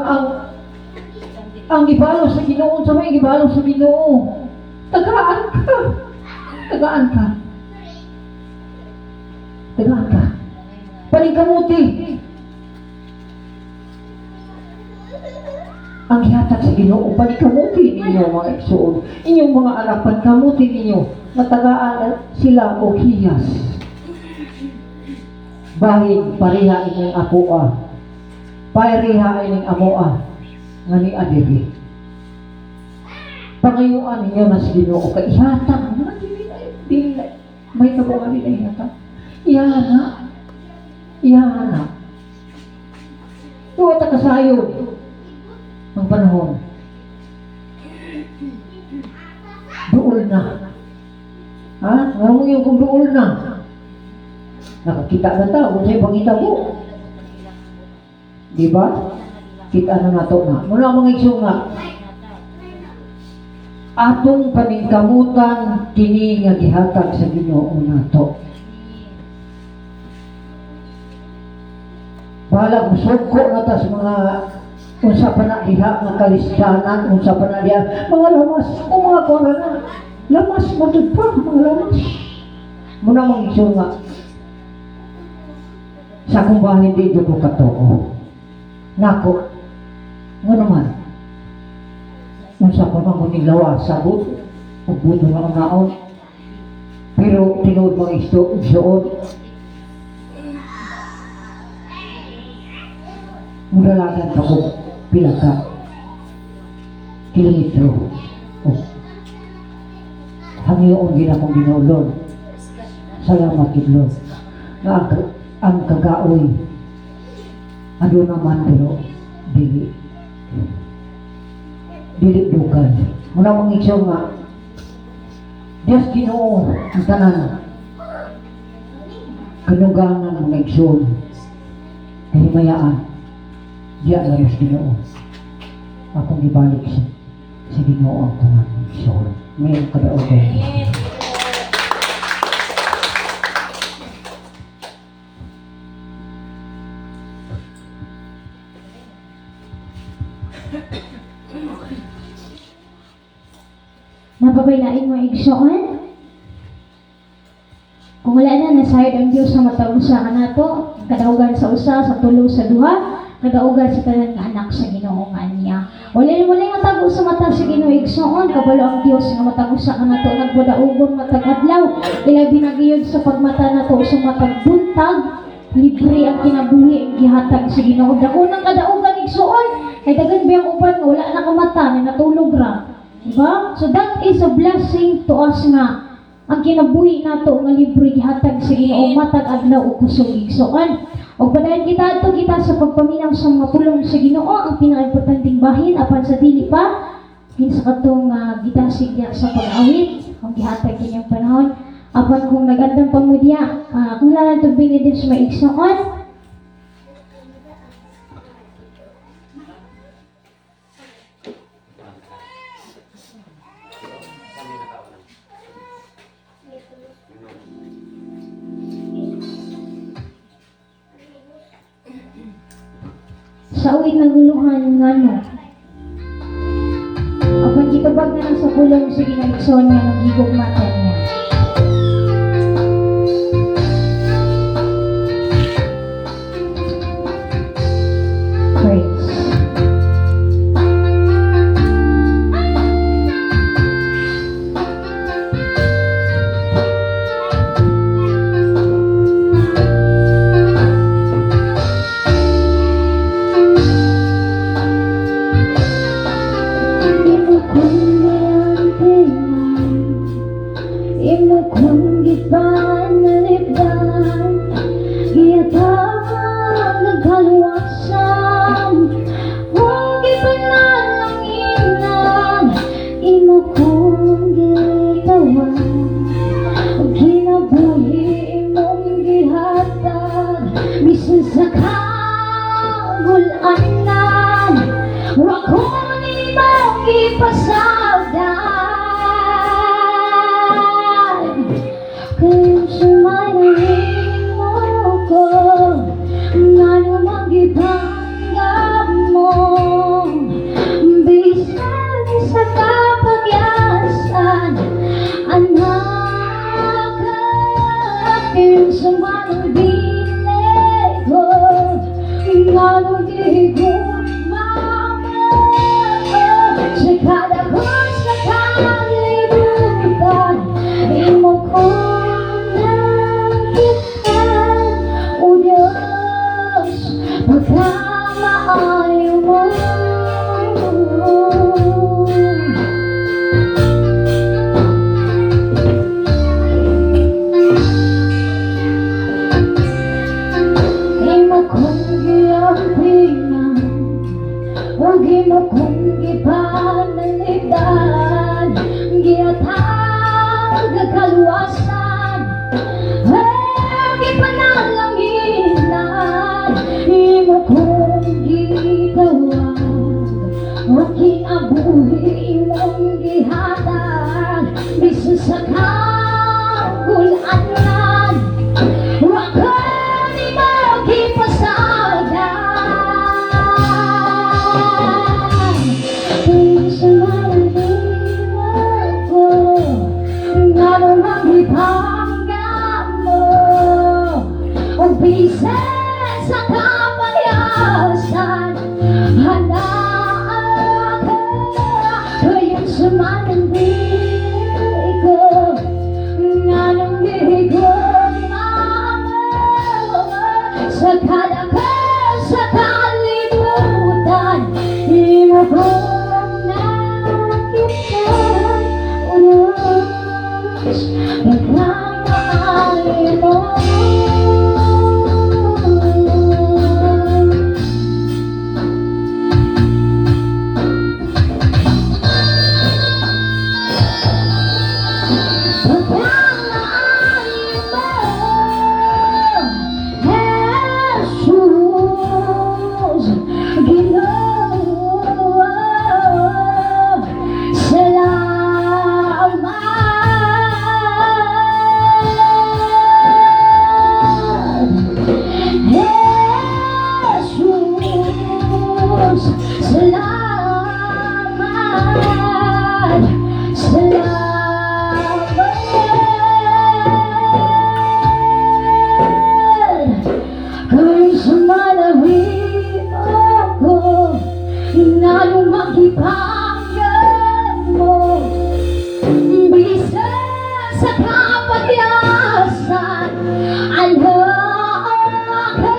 ang gibalo sa Ginoo, sa may gibalo sa Ginoo. Tagaan ka. Tagaan ka. Tagaan ka. Paningkamuti. Ang gihatag sa Ginoo, paningkamuti ninyo, mga igsoon. Inyong mga anak, paningkamuti ninyo. Matagaan sila og hiyas. Bahin pareha inyong akoa. Pareha inyong amoa nga ni adiri. Pangayuan ninyo na sa Ginoo kay ihatag na dili na dili na may tabo nga dili ihatag. Iyana. Iyana. Tuwa ta kasayon ang panahon. Duol na. Ha? Nga mo yung kung duol na. Nakakita na ta, kung sa'yo pangita mo. Di ba? Kita na nato na. Muna, mga igsoon, nga, atong paningkamutan kini nga gihatag sa Ginoo nato. Bahala musugko na ta sa mga Unsa pa na diha nga kalisdanan, unsa pa na diha mga lamas o mga korona. Lamas mo pa, mga lamas. Muna mong igsoon nga sa akong bahin di jud ko katuo. Nako, nga naman, unsa pa man ko lawas, sabot, ug buto na ang naon. Pero tinuod mga igsoon, mudalagan pa ko pila ka kilometro. Oh. Hangyoon gid akong Ginoo, Lord. Salamat gid, Lord. Nga ang kagaoy aduna man pero dili dugay. Muna mong igsoon nga Diyos Ginoo ang tanan kanugangan, mga igsoon, kahimayaan diya lang sa Ginoo. Akong gibalik sa Ginoo ang tanan, igsoon. May kadaogan. Amen. Napabaylain mo, igsoon? Kung wala na, nasayod ang Diyos sa matag usa kanato, kadaugan sa usa, sa tulo, sa duha, kadaugan sa tanan nga anak sa Ginoo nga niya. Wala wala nga tago sa mata sa Ginoo, igsoon, kabalo ang Dios nga matag usa kanato nagpadaugon matag adlaw, ilabi na gayud sa pagmata nato sa matag buntag, libre ang kinabuhi ang gihatag sa Ginoo. Dako ng kadaugan, igsoon, kay daghan ba ang uban nga wala na kamata, na natulog ra. Diba? So that is a blessing to us nga ang kinabuhi nato nga libre gihatag sa Ginoo matag adlaw ug kusog, igsoon. Ug padayon kita adto kita sa pagpaminaw sa mga pulong sa Ginoo, ang pinakaimportanteng bahin apan sa dili pa kinsa katong gitasig niya sa pag-awit ang gihatag kinyang panahon. Apan kung nagandang pa mo diya, kung wala na tubig ni Diyos may igsoon, sa awit naguluhan ngano. Apan gitubag na lang sa pulong sa Ginoo, igsoon, nga nagigugmatan niya. Praise. Imo kong giampingan, imo kong gipanalipdan, gihatag ang kaluwasan, ug gipanalanginan, imo kong gitawag, ug kinabuhi imong gihatag, bisan sa kagul-anan, wa ko nimo gipasagdan. Kay sumayin mo ko, ngano man gipanggap mo, bisan sa kapagyasan, anak, kinsa man ang dili ko, ngano di ko mama sa kada ko sa kalibutan, imo ko nakita, O Diyos, pagkamaayo mo. Imo kong giampingan ug imo kong gipanalipdan, gihatag ang kaluwasan, ang gipanalanginan, imo kong gitawag ug kinabuhi imong gihatag, bisan sa kagul-anan, wa ko nimo gipasagdan. Bisan sa kapagyasan, hala ka. Kayong sumanang ko, nganong gihigugma mo sa kadaka sa kalibutan, imo kong nakita, O Diyos, pagkamaayo mo. Pagkamaayo mo, Jesus, Ginoo, salamat. Jesus, salamat, salamat. Kay sumalawi ako, nganong magipangyan mo, bisan sa kapagyasan, ala ka.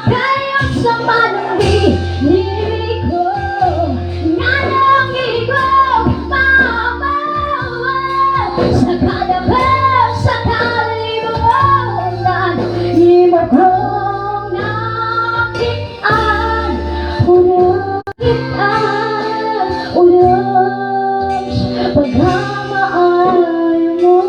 Kaya sa manang ko, nganong higugma mo sa kadaka sa kalibutan, imo kong nakitaan, nakitaan, O Diyos, pagkamaayo mo.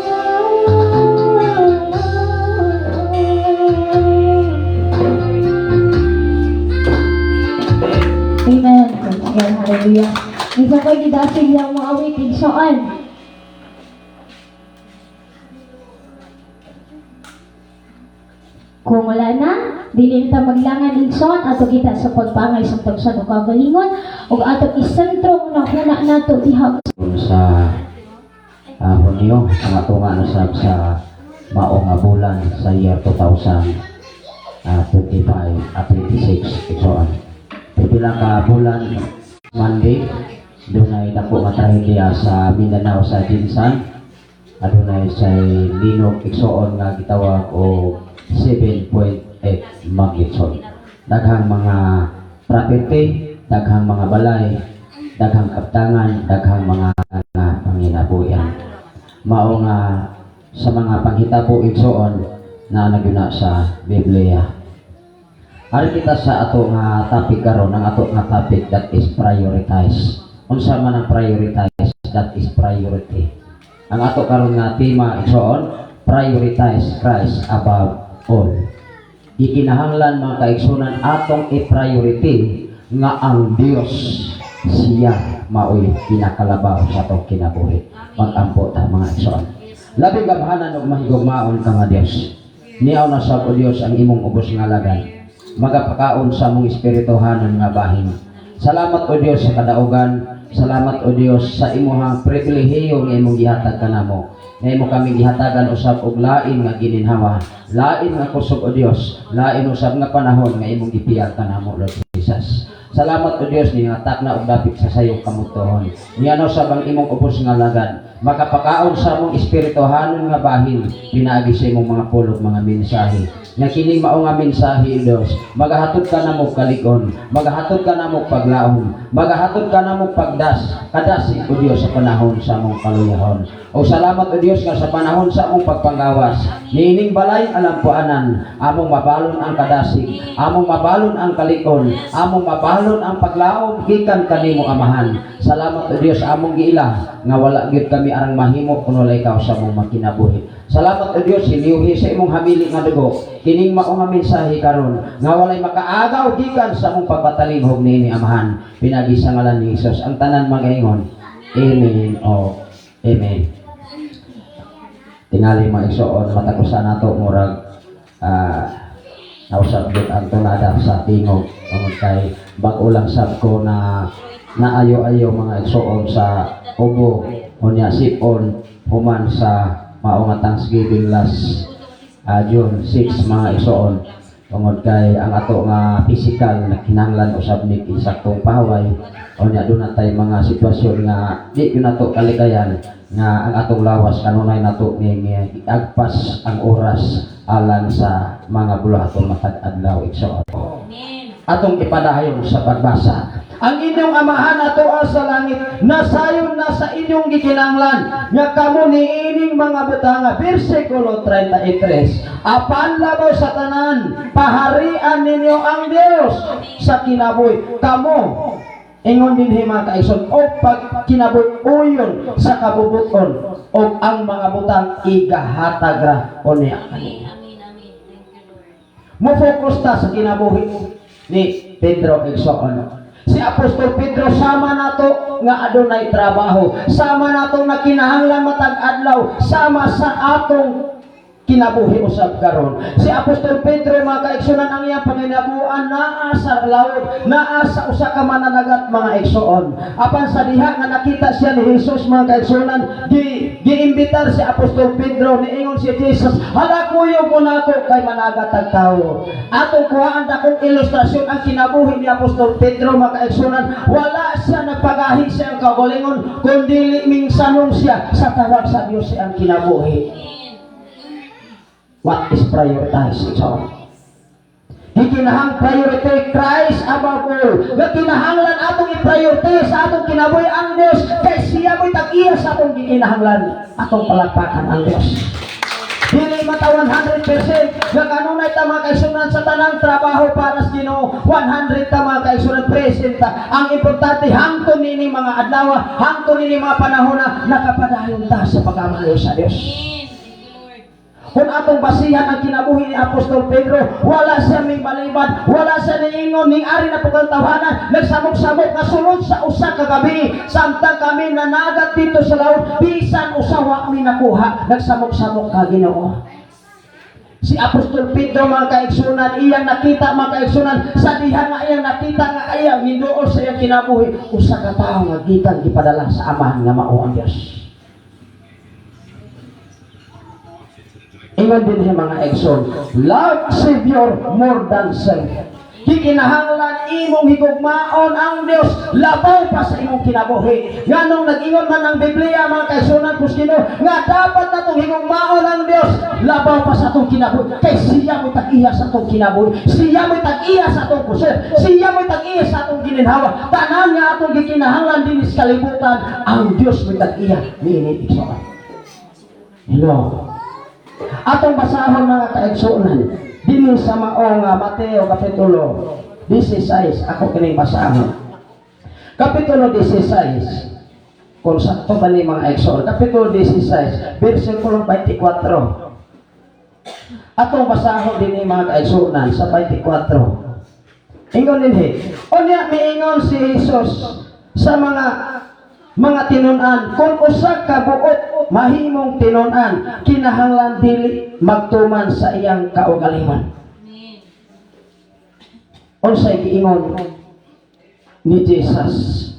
Amen. Praise God. Hallelujah. Isa ko'y gidasig lang mga awit, igsoon. Kung wala na, dili ta maglangan, igsoon, ato kita sa pagpangay sa tagsan og kagalingon ug atong isentro nga huna nato diha Sa Hunyo, ang ato nga nasab sa mao nga bulan sa year 2025 at 26, igsoon. Pipila ka bulan, Monday, dunay dako nga trahedya sa Mindanao, sa GenSan. Adunay sa linog, igsoon, nga gitawag og 7.8 magnitude. Daghang mga property, daghang mga balay, daghang kaptangan, daghang mga nga panginabuhian. Mao nga sa mga panghitabo, igsoon, na nagyuna sa Biblia. Ari kita sa ato nga topic karon. Ang ato nga topic, that is prioritize. Unsa man ang prioritize? That is priority. Ang ato karon nga tema, igsoon, prioritize Christ above all. Gikinahanglan, mga kaigsunan, atong i-priority nga ang Dios siya maoy pinakalabaw sa atong kinabuhi. Magampo ta, mga igsoon. Labing gamhanan ug mahigugmaon ka nga Dios. Niaw na sab, o Dios, ang imong ubos nga alagad magapakaon sa among espirituhanon nga bahin. Salamat, o Dios, sa kadaugan. Salamat, o Dios, sa imuhang pribilehiyo nga imong gihatag kanamo. Nga imo kami gihatagan usab og lain nga gininhawa, lain nga kusog, o Dios, lain usab nga panahon nga imong gipiyag kanamo, Lord Jesus. Salamat, o Dios, ni nga takna og dapit sa sayong kamutohon. Niya usab ang imong ubos nga alagad makapakaon sa among espirituhanon nga bahin pinaagi sa imong mga pulong, mga mensahe. Nga kining mao nga mensahe, Dios, magahatod ka namo kalig-on, magahatod ka namo paglaom, magahatod ka namo pagdas, kadasig, o Dios, sa panahon sa among kaluyahon. O salamat, o Dios, nga sa panahon sa among pagpanggawas, niining balay Alampuanan, among mabalon ang kadasig, among mabalon ang kalig-on, among mabalon ang paglaom gikan kanimo, Amahan. Salamat, o Dios, among giila nga wala gyud kami arang mahimo kun wala ikaw sa among makinabuhi. Salamat, O Dios, hiliuhi sa imong hamili nga dugo kining mao nga mensahe karon nga walay makaagaw gikan sa among pagpatalinghog niini, Amahan. Pinagi sa ngalan ni Jesus, ang tanan magaingon, Amen o Amen. Tingali, mga igsoon, matag usa nato murag nausab gyud ang tunada sa tingog tungod kay bag-o lang sab ko na naayo-ayo, mga igsoon, sa ubo, unya sipon, human sa mao nga Thanksgiving last June 6, mga igsoon. Tungod kay ang ato nga physical na kinahanglan usab ni insaktong pahaway. Unya doon natay mga sitwasyon nga di gyud nato kalikayan nga ang atong lawas kanunay nato ni agpas ang oras alang sa mga buluhaton matag adlaw, igsoon. Amen. Atong ipadayon sa pagbasa. Ang inyong Amahan ato sa langit nasayon na sa inyong gikinahanglan nga kamo niining mga butanga. Bersikulo 33. Apan labaw sa tanan, paharian ninyo ang Dios sa kinabuhi. Kamo ingon dinhi, mga kaigsoon, o pag kinabuhi uyon sa kabubuton o ang mga butang igahatag ra unya Amen. Amen. Amen. Thank you, Lord. Mo-focus ta sa kinabuhi ni Pedro, igsoon. Si Apostol Pedro, sama nato nga adunay trabaho, sama nato na kinahanglan matag adlaw, sama sa atong kinabuhi usab karon. Si Apostol Pedro, mga kaigsunan, ang iyang panginabuan naa sa laod, naa sa usa ka mananagat, mga igsoon. Apan sa diha nga nakita siya ni Jesus, mga kaigsunan, giimbitar si Apostol Pedro. Niingon si Jesus, "Hala, kuyog mo nako kay managat ang tao." Atong kuhaan dakong ilustrasyon ang kinabuhi ni Apostol Pedro, mga kaigsunan. Wala siya nagpagahi sa iyang kaugalingon, kundi mingsanong siya sa tawag sa Dios sa iyang kinabuhi. Amen. What is prioritized? So, gikinahang priority Christ above all. Nga kinahanglan atong i-priority sa atong kinabuhi ang Dios kay siya mo'y tag-iya sa atong gikinahanglan. Atong palakpakan ang Dios. Dili mata 100% nga kanunay ta, mga kaigsunan, sa tanang trabaho para sa Ginoo, 100 ta, mga kaigsunan, present ta. Ang importante, hangtod niini mga adlaw, hangtod niini mga panahon na nakapadayon ta sa pagkamayo sa Dios. Amen. Thank you, Lord. Kung atong basihan ang kinabuhi ni Apostol Pedro, wala siya may balibad, wala siya niingon, ning ari na pagkatawanan, nagsamok-samok nga sulod sa usa ka gabi, samtang kami nanagat dito sa laot, bisan usa wa mi nakuha, nagsamok-samok ka, Ginoo. Si Apostol Pedro, mga kaigsunan, iyang nakita, mga kaigsunan, sa diha nga iyang nakita nga iyang minduol sa iyang kinabuhi, usa ka tawo nga gikan gipadala sa Amahan nga mao ang Dios. Ingon din mga igsoon, love Savior more than self. Gikinahanglan imong higugmaon ang Dios labaw pa sa imong kinabuhi. Nganong nag-ingon man ang Biblia, mga kaigsunan kus Ginoo, nga dapat natong higugmaon ang Dios labaw pa sa atong kinabuhi kay siya mo'y tag-iya sa atong kinabuhi. Siya mo'y tag-iya sa atong kusog. Siya mo'y tag-iya sa atong gininhawa. Tanan nga atong gikinahanglan dinhi sa kalibutan, ang Dios mo'y tag-iya niini, igsoon. Hello. Atong basahon, mga kaigsuonan, dinhi sa maong Mateo kapitulo 16, ako kining basahon. Kapitulo 16, kung sakto ba ni, mga igsoon, kapitulo 16, versikulo 24. Atong basahon dinhi, mga kaigsuonan, sa 24. Ingon dinhi, unya miingon si Jesus sa mga tinunan, kung usa ka buot mahimong tinunan, kinahanglan dili magtuman sa iyang kaugalingon. Amen. Unsay giingon ni Jesus?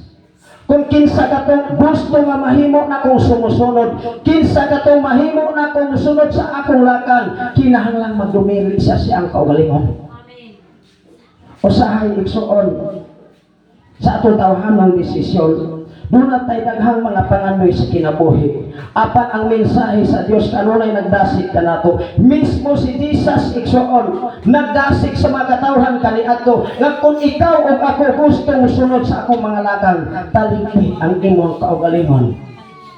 Kung kinsa katong gusto nga mahimo na kong sumusunod, kinsa katong mahimo na kong musunod sa akong lakan, kinahanglan magdumili siya sa iyang kaugalingon. Amen. Usahay, igsoon, sa atong tawhanang desisyon, doon na tayo daghang mga pangandoy sa kinabuhi. Apan ang mensahe sa Dios kanunay nagdasig kanato. Mismo si Jesus, igsoon, nagdasig sa mga katawhan kaniadto nga kung ikaw o ako gusto musunod sa akong mga lakang, talikdi ang imong kaugalingon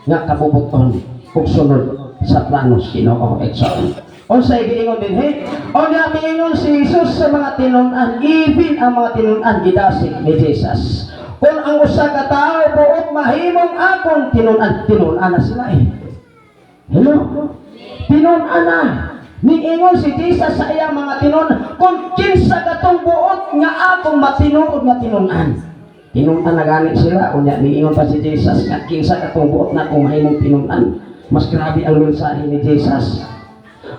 nga kabubuton ug sunod sa planos Ginoo, igsoon. Unsay giingon dinhi? Unya miingon si Jesus sa mga tinun-an, even ang mga tinun-an gidasig ni Jesus. Kung ang usa ka tawo buot mahimong akong tinun-an, tinun-an na sila eh. Hello? Tinun-an na. Niingon si Jesus sa iyang mga tinun, kung kinsa katong buot nga akong matinuod nga tinun-an. Tinun-an na gani sila, unya niingon pa si Jesus nga kinsa katong buot na akong mahimong tinun-an. Mas grabe ang mensahe ni Jesus.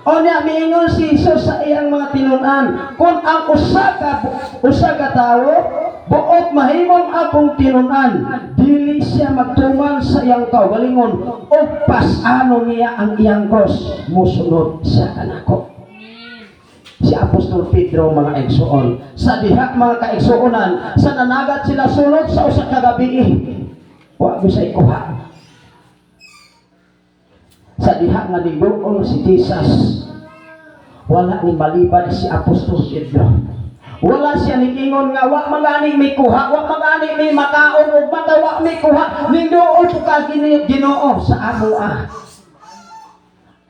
Unya miingon si Jesus sa iyang mga tinun-an, kung ang usa ka tawo buot mahimong akong tinun-an, dili siya magtuman sa iyang kaugalingon o pas-ano niya ang iyang cross, musunod siya kanako. Amen. Si Apostol Pedro, mga igsoon, sa diha, mga kaigsuonan, sa nanagat sila sulod sa usa ka gabi, wa mo sa ikuha. Sa diha nga niduol si Jesus, wala ni malibad si Apostol Pedro. Wala siya niingon nga wa man gani may kuha, wa man gani may makaon ug mata wa may kuha. Niduol po ka Ginoo sa amo ah.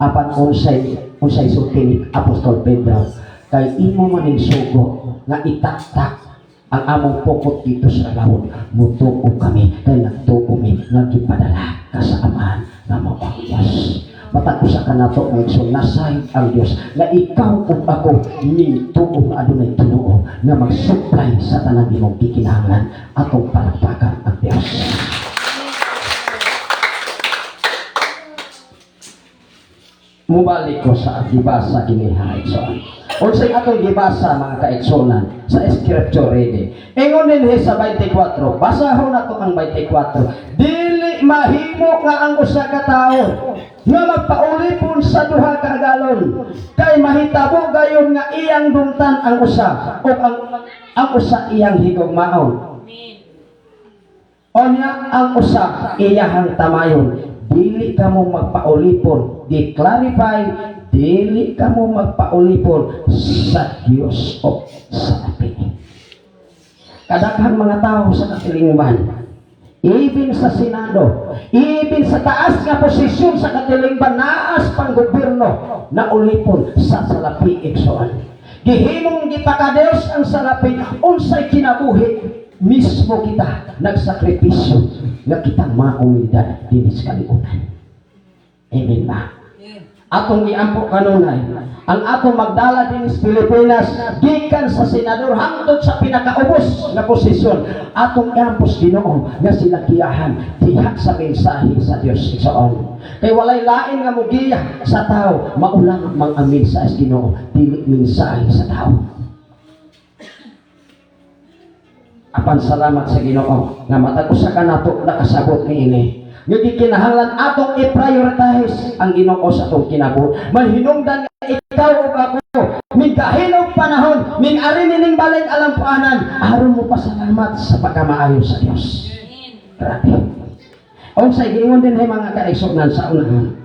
Apan unsay unsay sulti ni Apostol Pedro? Kay imo man ning sugo nga itaktak ang among pukot dito sa lawon, mutuo kami kay nagtuo mi nga gipadala ka sa Amahan nga mao ang Diyos. Matag usa ka nato, mga igsoon, nasayod ang Diyos nga ikaw ug ako nituo nga adunay Ginoo nga mag-supply sa tanan imong gikinahanglan. Atong palakpakan ang Diyos. Mubalik ko sa gibasa kiniha, igsoon. Unsay atong gibasa, mga kaigsuonan, sa scripture reading? Ingon dinhi sa 24, basahon nato ang 24. Dili mahimo nga ang usa ka tawo nga magpaulipon sa duha ka agalon, kay mahitabo gayon nga iyang dungtan ang usa o ang usa iyang higugmaon. Amen. Onya ang usa iyahang tamayon. Dili ka mo magpaulipon. Di-clarify, dili ka mo magpaulipon sa Dios o sa api. Kadaghang mga tao sa katilingban, even sa Senado, even sa taas nga posisyon sa katilingban, naas pang gobyerno, na ulipon sa salapi, igsoon. Gihimong gipakadiyos ang salapi, unsay kinabuhi mismo kita nagsakripisyo nga kitang mga komunidad dinhi sa kalibutan. Amen ba? Atong giampo kanunay, ang atong magdala din sa Pilipinas, gikan sa senador hangtod sa pinakaubos nga posisyon, atong iampo sa Ginoo nga sila giyahan diha sa mensahe sa Dios, igsoon. Kay walay lain nga mugiya sa tao, maulang mang ang mensahe sa Ginoo, dili mensahe sa tao. Apan salamat sa Ginoo nga matag usa ka nato nakasabot niini. Nga gikinahanglan atong i-prioritize ang Ginoo sa atong kinabuhi. Mahinungdan nga ikaw ug ako migahinog panahon, ming-ari nining balay alampuanan aron mo pasalamat sa pagkamaayo sa Dios. Amen. Grabe. Unsay giingon dinhi, mga kaigsuonan, sa unahan?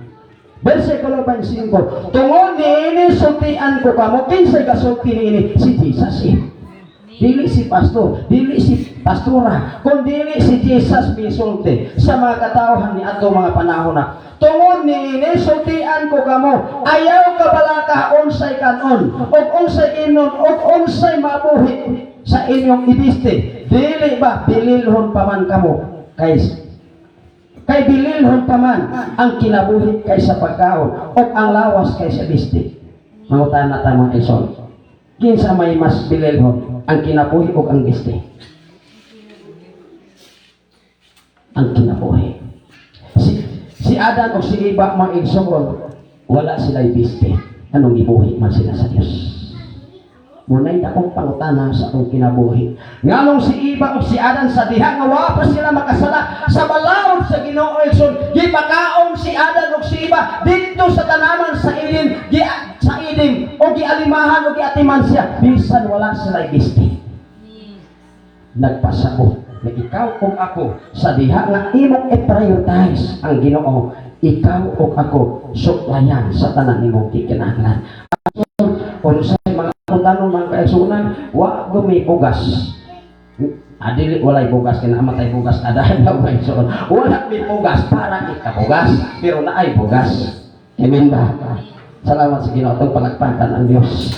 Versikulo 25. Tungod niini sultian ko kamo. Kinsay gasulti niini? Si Jesus eh. Dili si pastor, dili si pastora, kun dili si Jesus misulti sa mga katawhan ni ato mga panahon na. Tungod niini sultian ko kamo, ayaw kabalaka unsay kanon, ug unsay inon, ug unsay mabuhi sa inyong ibiste. Dili ba bililhon pa man kamo kay bililhon pa man ang kinabuhi kaysa pagkaon ug ang lawas kaysa biste? Mangutana ta, mga igsoon. Kinsa may mas bililhon, ang kinabuhi o ang biste? Ang kinabuhi. Si Adan o si Eva, mga igsoon, wala sila biste. Anong gibuhi man sila sa Dios? Muna'y dakong pangutana sa atong kinabuhi. Nganong si Eva o si Adan sa diha nga wa pa sila makasala sa balaod sa Ginoo, igsoon, gipakaon si Adan o si Eva didto sa tanaman sa Eden, gi, sa Eden o gialimahan o giatiman siya bisan wala sila biste. Nagpasabot na ikaw o ako sa diha nga imong i-prioritize ang Ginoo, ikaw o ako suklayan sa tanan nimong gikinahanglan. Unsay mga tanong, mga kaigsuonan, wa gumi bugas. Adili walay bugas kay namatay bugas adahan daw, mga igsoon. Wala mi bugas para ikabugas, pero naay bugas. Amen ba? Salamat sa Ginoo, atong palakpakan ang Dios.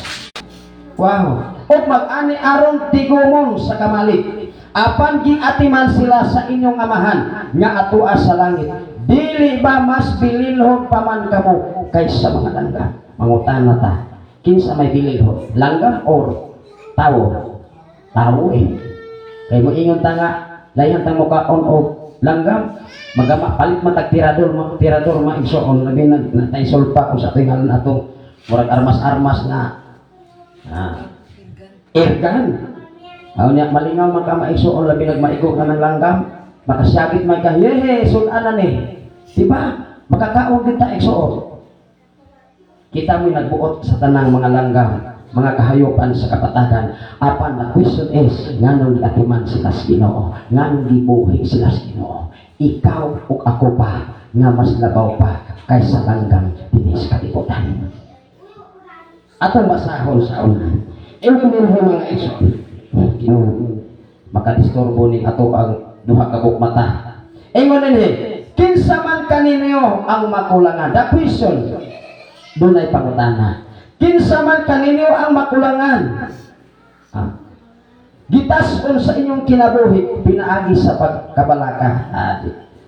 Wow. Ug mag-ani aron tigumon sa kamalig. Apan giatiman sila sa inyong Amahan nga atoa sa langit. Dili ba mas bililhon pa man kamo kaysa mga langgam? Mangutana ta. Kinsa may bililhon? Langgam or tawo? Tawo eh. Kay moingon ta nga layan ta mo kaon og langgam, magama palit man tag tirador, mga tirador, mga igsoon, labi na natay sulpa kung sa ato ngalan atong murag armas-armas nga airgun. Aw niya malingaw man ka, maigsoon, labi nagmaigo ka ng langgam, makasyagit man ka, yehe, sudan na ni. Diba? Makakaon kita, igsoon. Kita mo nagbuot sa tanang mga langgam. mga kahayopan sa kapatagan. Apan the question is, nganong giatiman sila sa Ginoo? Nganong gibuhi sila sa Ginoo? Ikaw ug ako pa nga mas labaw pa kaysa langgam dinhi sa kalibutan. Atong basahon sa una. Ingon dinhi, mga igsoon. Ginoo, makadisturbo ning ato ang duha ka buok mata. Ingon dinhi, kinsa man kaninyo ang makulangan? The question, dunay pangutana. Kinsa man kaninyo ang makulangan? Ah. Gitas-on sa inyong kinabuhi pinaagi sa pagkabalaka. Ah,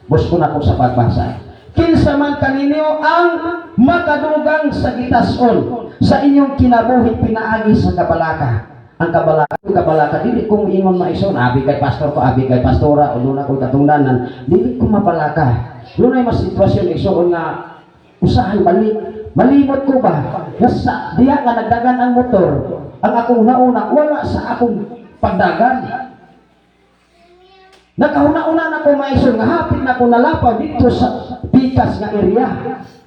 busko na ko sa pagbasa. Kinsa man kaninyo ang makadugang sa gitas-on sa inyong kinabuhi pinaagi sa kabalaka? Ang kabalaka, ang kabalaka, dili ko ingon maison, abi kay pastor ko, abi kay pastora, o duna ko'y katungdanan, dili ko mabalaka. Dunay mas sitwasyon, igsoon, nga usahay balik malimot ko ba nga sa diya nga nagdagan ang motor, ang akong nauna wala sa akong pagdagan. Nakahuna-una na ko, maison, nga hapit na ko nalapaw dito sa pikas nga area.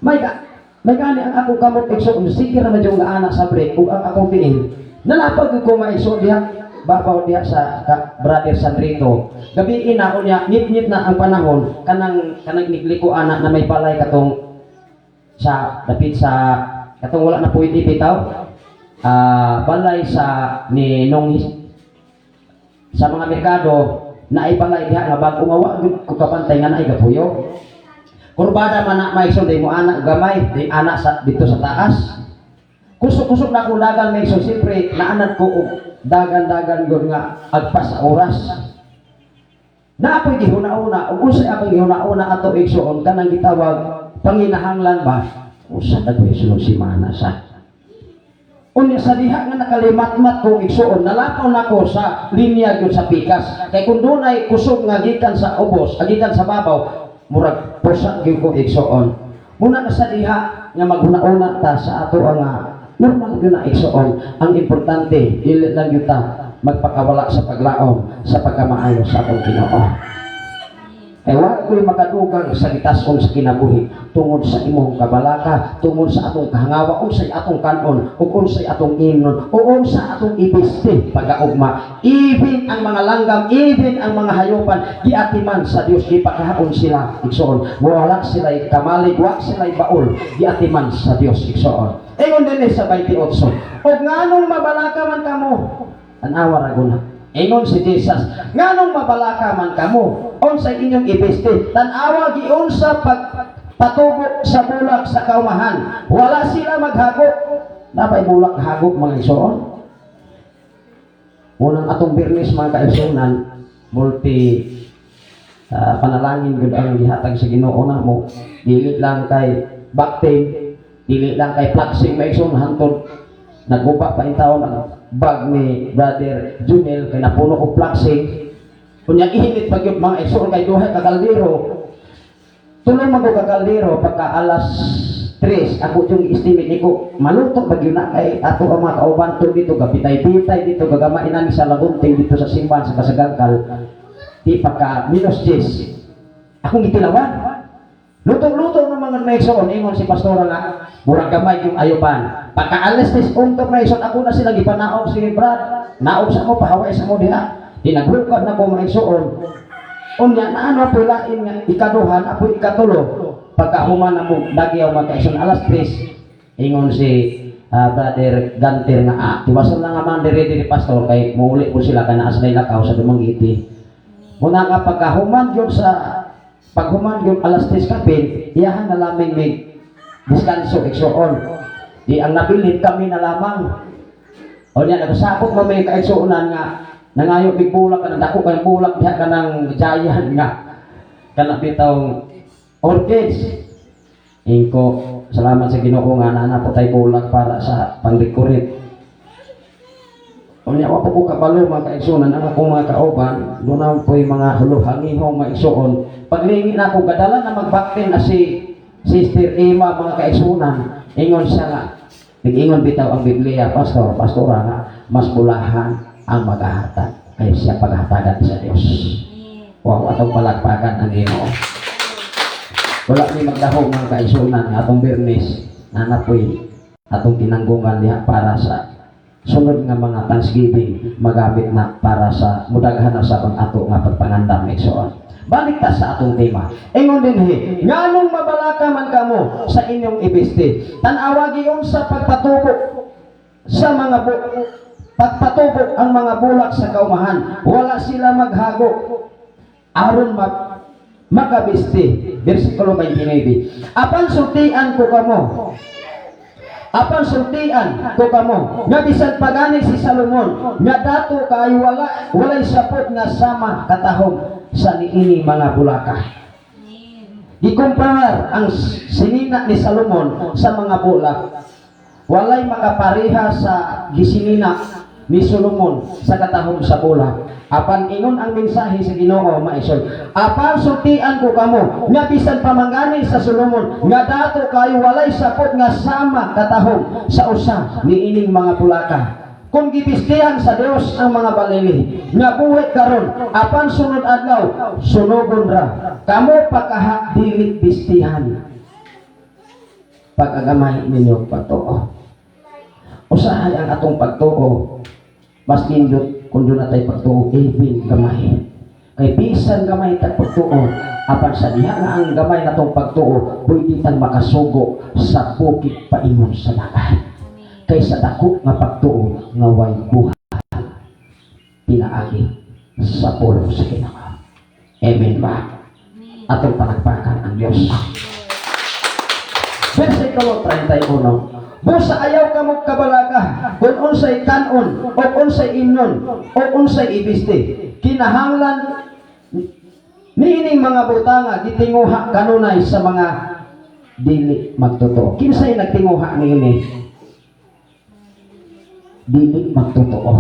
May gani ang akong kamot, igsoon, sige ra man yung nga ana sa brake ug ang akong tiil nalapag ko, maison, diha babaw diha sa ka, Brother Sandrito. Gabi ina, unya ngit-ngit na ang panahon, kanang kanang nigliko ana na may balay katong sa dapit sa katong wala na puwit bitaw, ah, balay sa ni nung sa mga merkado na ay balay diha nga bag-o nga wa gyud ko kapantay nga naay gapuyo. Kurbada man na, maison, day mo ana gamay day ana sa dito sa taas. Kusog-kusog na akong dagan, maison. Siyempre naanad ko og dagan-dagan gyud nga agpas sa oras na ako'y gihuna-una. Ug unsay akong gihuna-una ato, igsoon, kanang gitawag panginahanglan ba, usa na ko sunod simana sa. Unya sa diha nga nakalimatmat kong, igsuon, nalakaw na ko sa linya gyud sa pikas. Kay kung dunay kusog nga gikan sa ubos, gikan sa babaw, murag pusa gyud ko, igsuon. Muna na sa diha nga maghuna-una ta sa ato ang normal gyud na, igsuon. Ang importante, dili lang gyud ta magpakawala sa paglaom, sa pagkamaayo sa atong Ginoo. Kay wa ko'y makadugang sa gitason sa kinabuhi tungod sa imong kabalaka, tungod sa atong kahangawa, unsay atong kanon, ug unsay atong imnon, o unsa atong ibiste pagkaugma. Even ang mga langgam, even ang mga hayopan, giatiman sa Dios, gipakaon sila, igsoon. Wala sila'y kamalig, wa sila'y baol, giatiman sa Dios, igsoon. Ingon din sa 28. Og nganong mabalaka man kamo? Tanawa ra guna. Ingon si Jesus, nganong mabalaka man kamo? Unsay inyong ibiste? Tan-awa giunsa pag patubo sa bulak sa kaumahan. Wala sila maghago. Napay bulak hago, mga igsoon? Unang atong Birnes, mga kaigsuonan, multi panalangin gud ang gihatag sa Ginoo namo. Dili lang kay bakting, dili lang kay fluxing, mga igsoon, hantod naguba pa intawon ang bag ni Brother Junel kay napuno og fluxing. Unya init pa gyud, mga igsoon, kay duha ka kaldero. Tulong man ko ka kaldero pagka alas 3 ako yung estimate niko maluto ba gyud na kay ato ang mga kauban to dito gapitay-pitay dito gagamain nami sa lagunting dito sa simbahan sa Kasagangkal. Di pagka minus 10 akong gitilawan, luto-luto ng mga may igsoon. Ingon si pastora nga murag gamay yung ayupan. Pagka alas 10 ungkap, may igsoon, ako na sila gipanaog si Brad, naog sa mo, pahaway sa mo diha. Di naghukad na ko, mga igsoon. Unya na ano po lain nga ikaduhan apo ikatulo pagka human na mo dagyaw, mga kaigsoon, alas 3, ingon si Brother Ganter nga tiwasan lang nga man dire dire, pastor, kay muuli po sila kay naa sa lakaw sa Dumanguiti. Muna nga pagka human gyud sa paghuman gyud alas 3 kapin, iyahan na laming may diskanso, igsoon. Di ang nabilin kami na lamang. O niya nagsakop mo may kaigsuonan nga nangayo mig bulak kanang dako kay bulak diha kanang giant nga kana bitawng orchids. Ingko, salamat sa Ginoo nga naa po tay bulak para sa pang-decorate. Unya wa po ko kabalo, mga kaigsuonan, ang akong mga kauban doon na po'y mga huluhangihong maigsoon. Paglingi na ako gadala na magbaktin na si Sister Emma, mga kaigsuonan. Ingon siya nga nag-ingon bitaw ang Biblia, pastor, pastora, nga mas bulahan ang maghahatag kay siya paghatagan sa Dios. Wow, atong palakpakan ang Ginoo. Wala ni magdahom, mga kaigsuonan, nga atong Birnes na napoy atong tinanggungan diha para sa Sunod nga mga Thanksgiving, magamit na para sa mudaghan na sa ang ato nga pagpangandam, igsoon. Balik ta sa atong tema. Ingon dinhi, nganong mabalaka man kamo sa inyong ibisti? Tan-awa giyon sa pagpatubo sa mga pagpatubo ang mga bulak sa kaumahan. Wala sila maghago aron makabisti. Versikulo 29. Apan sultian ko kamo nga bisan pagani si Salomon nga dato kay walay sapot nga sama katahom sa niini mga bulaka. Amen. Gikumpara ang sinina ni Salomon sa mga bulak. Walay makapareha sa gisinina ni Solomon sa katahom sa bulak. Apan ingon ang mensahe sa Ginoo, maisol. Apan sultian ko kamo nga bisan pamangani sa Solomon nga dato kayo, walay sapot nga sama katahom sa usa niining mga bulaka. Kung gibistihan sa Dios ang mga balili nga buhi karon apan sunod adlaw sunugon ra, kamo pakaha dili bistihan? Pag-agamay ninyo pagtuo. Usahay ang atong pagtuo mas nindot kung doon natay pagtuo even gamay. Kay bisan gamay tag pagtuo, apan sa diha nga ang gamay natong pagtuo, pwede tang makasugo sa bukid paingon sa dagat. Kaysa dako nga pagtuo nga way buhat pinaagi sa pulong sa Ginoo. Amen ba? Atong palakpakan ang Diyos. Versikulo 31. Busa ayaw kamo kabalaka kung unsay kanon o unsay imnon o unsay ibisti. Kinahanglan niining mga butanga gitinguha kanunay sa mga dili magtotoo. Kinsay nagtinguha niini? Dili magtotoo.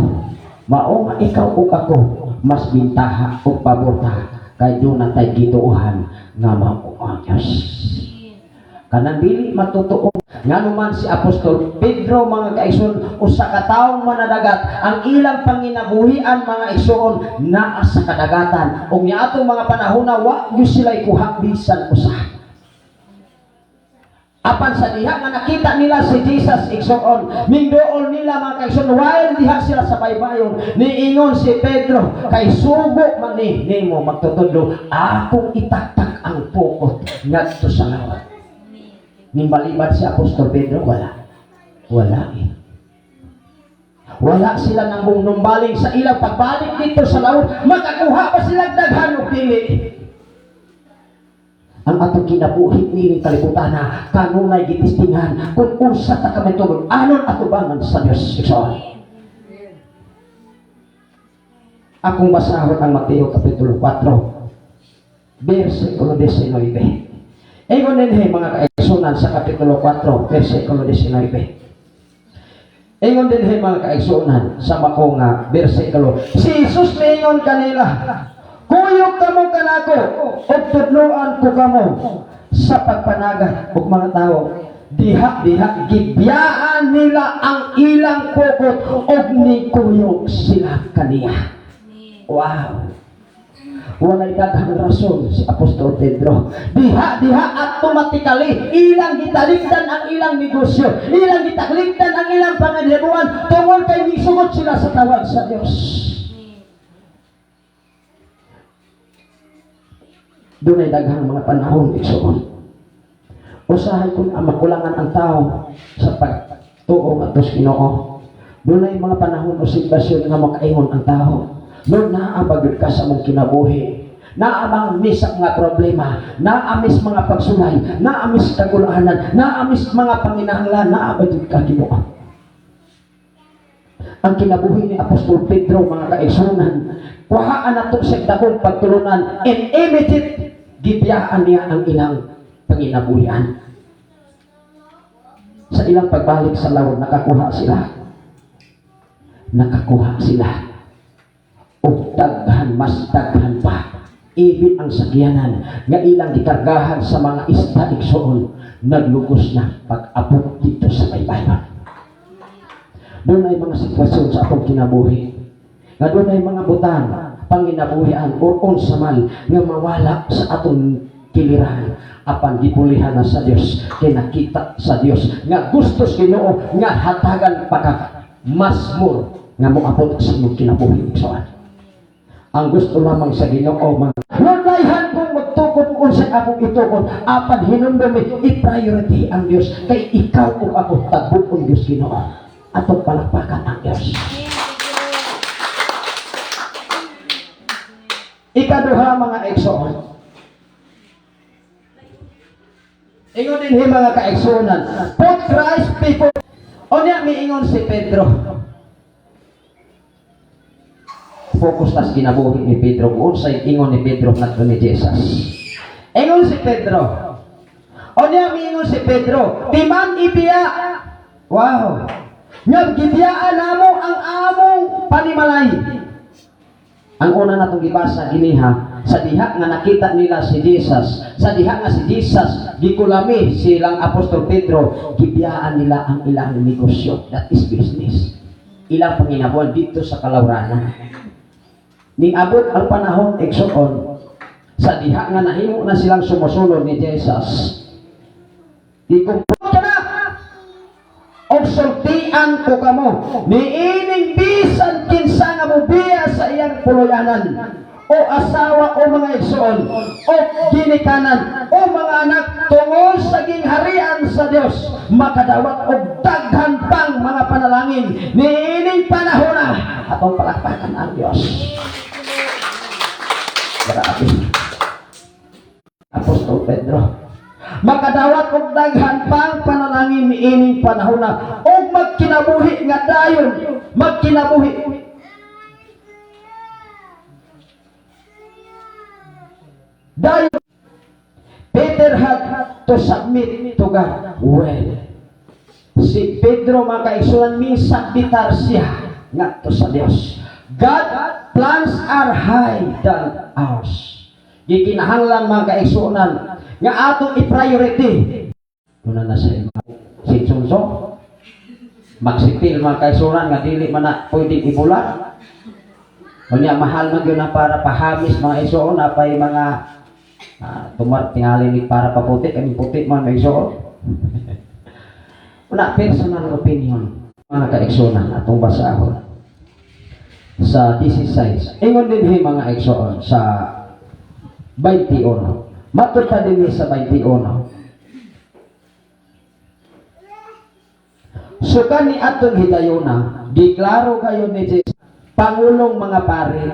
Mao nga ikaw ug ako mas bintaha ug pabor ta kay duna tay gituohan nga mao ang Dios. Kanang dili magtotoo. Ngano man si Apostol Pedro, mga kaigsoon, usa ka taong manadagat, ang ilang panginabuhian, mga igsoon, naa sa kadagatan. Ug niadtong mga panahon na wa gyud sila ikuha bisan usa. Apan sa diha nga nakita nila si Jesus, igsoon, minduol nila, mga kaigsoon, while diha sila sa baybayon, niingon si Pedro, "Kay sugo man ni nimo magtutudlo, akong itaktak ang pukot ngadto sa lawat." Nimbalibad si Apostol Pedro? Wala. Wala eh. Wala sila nang numbaling sa ilang pagbalik dito sa laot. Makakuha pa sila daghan og dili? Ang atong kinabuhi nining kalibutan na kanunay gitistingan kung unsa ta ka mitulog anon atubangan sa Dios. Igsoon. Akong basahon ang Mateo Kapitulo 4, versikulo 19. Ingon dinhi, mga kaigsunan, sa Kapitulo 4, versikulo 19. Ingon dinhi, mga kaigsunan, sa mao nga bersikulo. Si Jesus miingon kanila, "Kuyog kamo kanako ug tudloan ko kamo sa pagpanagat og mga tao." Diha diha gibiyaan nila ang ilang pukot ug nikuyog sila kaniya. Wow. Walay daghang rason si Apostol Pedro. Diha diha automatically ilang gitalikdan ang ilang negosyo, ilang gitalikdan ang ilang panginabuhian tungod kay misugot sila sa tawag sa Dios. Dunay daghang mga panahon, igsoon. Usahay kung ang makulangan ang tao sa pagtuo ngadto sa Ginoo. Dunay mga panahon o sitwasyon nga makaingon ang tao, "Lord, naa ba gyud ka sa among kinabuhi? Naa bang mi sa mga problema, naa mis mga pagsulay, naa mis kagulahanan, naa mis mga panginahanglan, naa ba gyud ka, Ginoo?" Ang kinabuhi ni Apostol Pedro, mga kaigsunan, kuhaan nato sa dakong pagtulunan and immediate gibiyaan niya ang ilang panginabuhian. Sa ilang pagbalik sa lawod, nakakuha sila. Nakakuha sila. O daghan, mas daghan pa. Even ang sakyanan nga ilang gikargahan sa mga isda, igsoon, naglugos na pag-abot dito sa baybayon. Dunay mga sitwasyon sa atong kinabuhi nga dunay mga butang, panginabuhian o unsa man nga mawala sa atong kilirahan, apan gipulihan na sa Dios kay nakita sa Dios nga gusto sa Ginoo nga hatagan pa ka. Mas more nga moabot sa imong kinabuhi, igsoon. Ang gusto lamang sa Ginoo mga walay handong magtukod kung unsay akong itukod, apan hinumdumi i-priority ang Dios, kay ikaw ug ako tagbukon Dios Ginoo. Atong palakpakan ang Dios. Amen. Thank you, Lord. Ikaduha, mga igsoon. Ingon din mga kaigsuonan, put Christ before. Unya miingon si Pedro. Focus tas kinabuhi ni Pedro kung unsay ingon ni Pedro ngadto ni Jesus. Ingon si Pedro. Unya miingon si Pedro, "Timan ibiya." Wow. Nga gibiyaan namo ang among panimalay. Ang una natong gibasa giniha sa diha nga nakita nila si Jesus, sa diha nga si Jesus gikulami silang Apostol Pedro, gibiyaan nila ang ilang negosyo. That is business. Ilang panginabuan dito sa kalawranan. Ning abot ang panahon, igsoon, sa diha nga nahimo na silang sumusunod ni Jesus. Gikumpro na og sultian ko kamo niining bisan kinsa nga mobiya sa iyang puloy-anan o asawa o mga igsoon o ginikanan o mga anak tungod sa gingharian sa Dios, makadawat og daghan pang mga panalangin niining panahon na. Atong palakpakan ang Dios. Grabe. Apostol Pedro makadawat og daghan pang panalangin niining panahon na og magkinabuhi nga dayon magkinabuhi. Dayon Peter had to submit to God well. Si Pedro, mga kaigsunan, misubmitar siya ngadto sa Dios. God plans are high than ours. Gikinahanglan, mga kaigsunan, nga atong i-priority. Tuna na sa sinsunso. Magsipil, mga kaigsunan, nga dili man na pwedeng ibula. Unya mahal man gyud na para pahamis, mga igsoon, napay mga tumar tingali ni para paputi kami puti man, mga igsoon. Una personal opinion, mga kaigsunan, atong basahon sa 16. Ingon din mga igsoon sa 21. Matud pa din sa 21. So kani atong higayona, giklaro kayo ni Jesus, pangulong mga pare.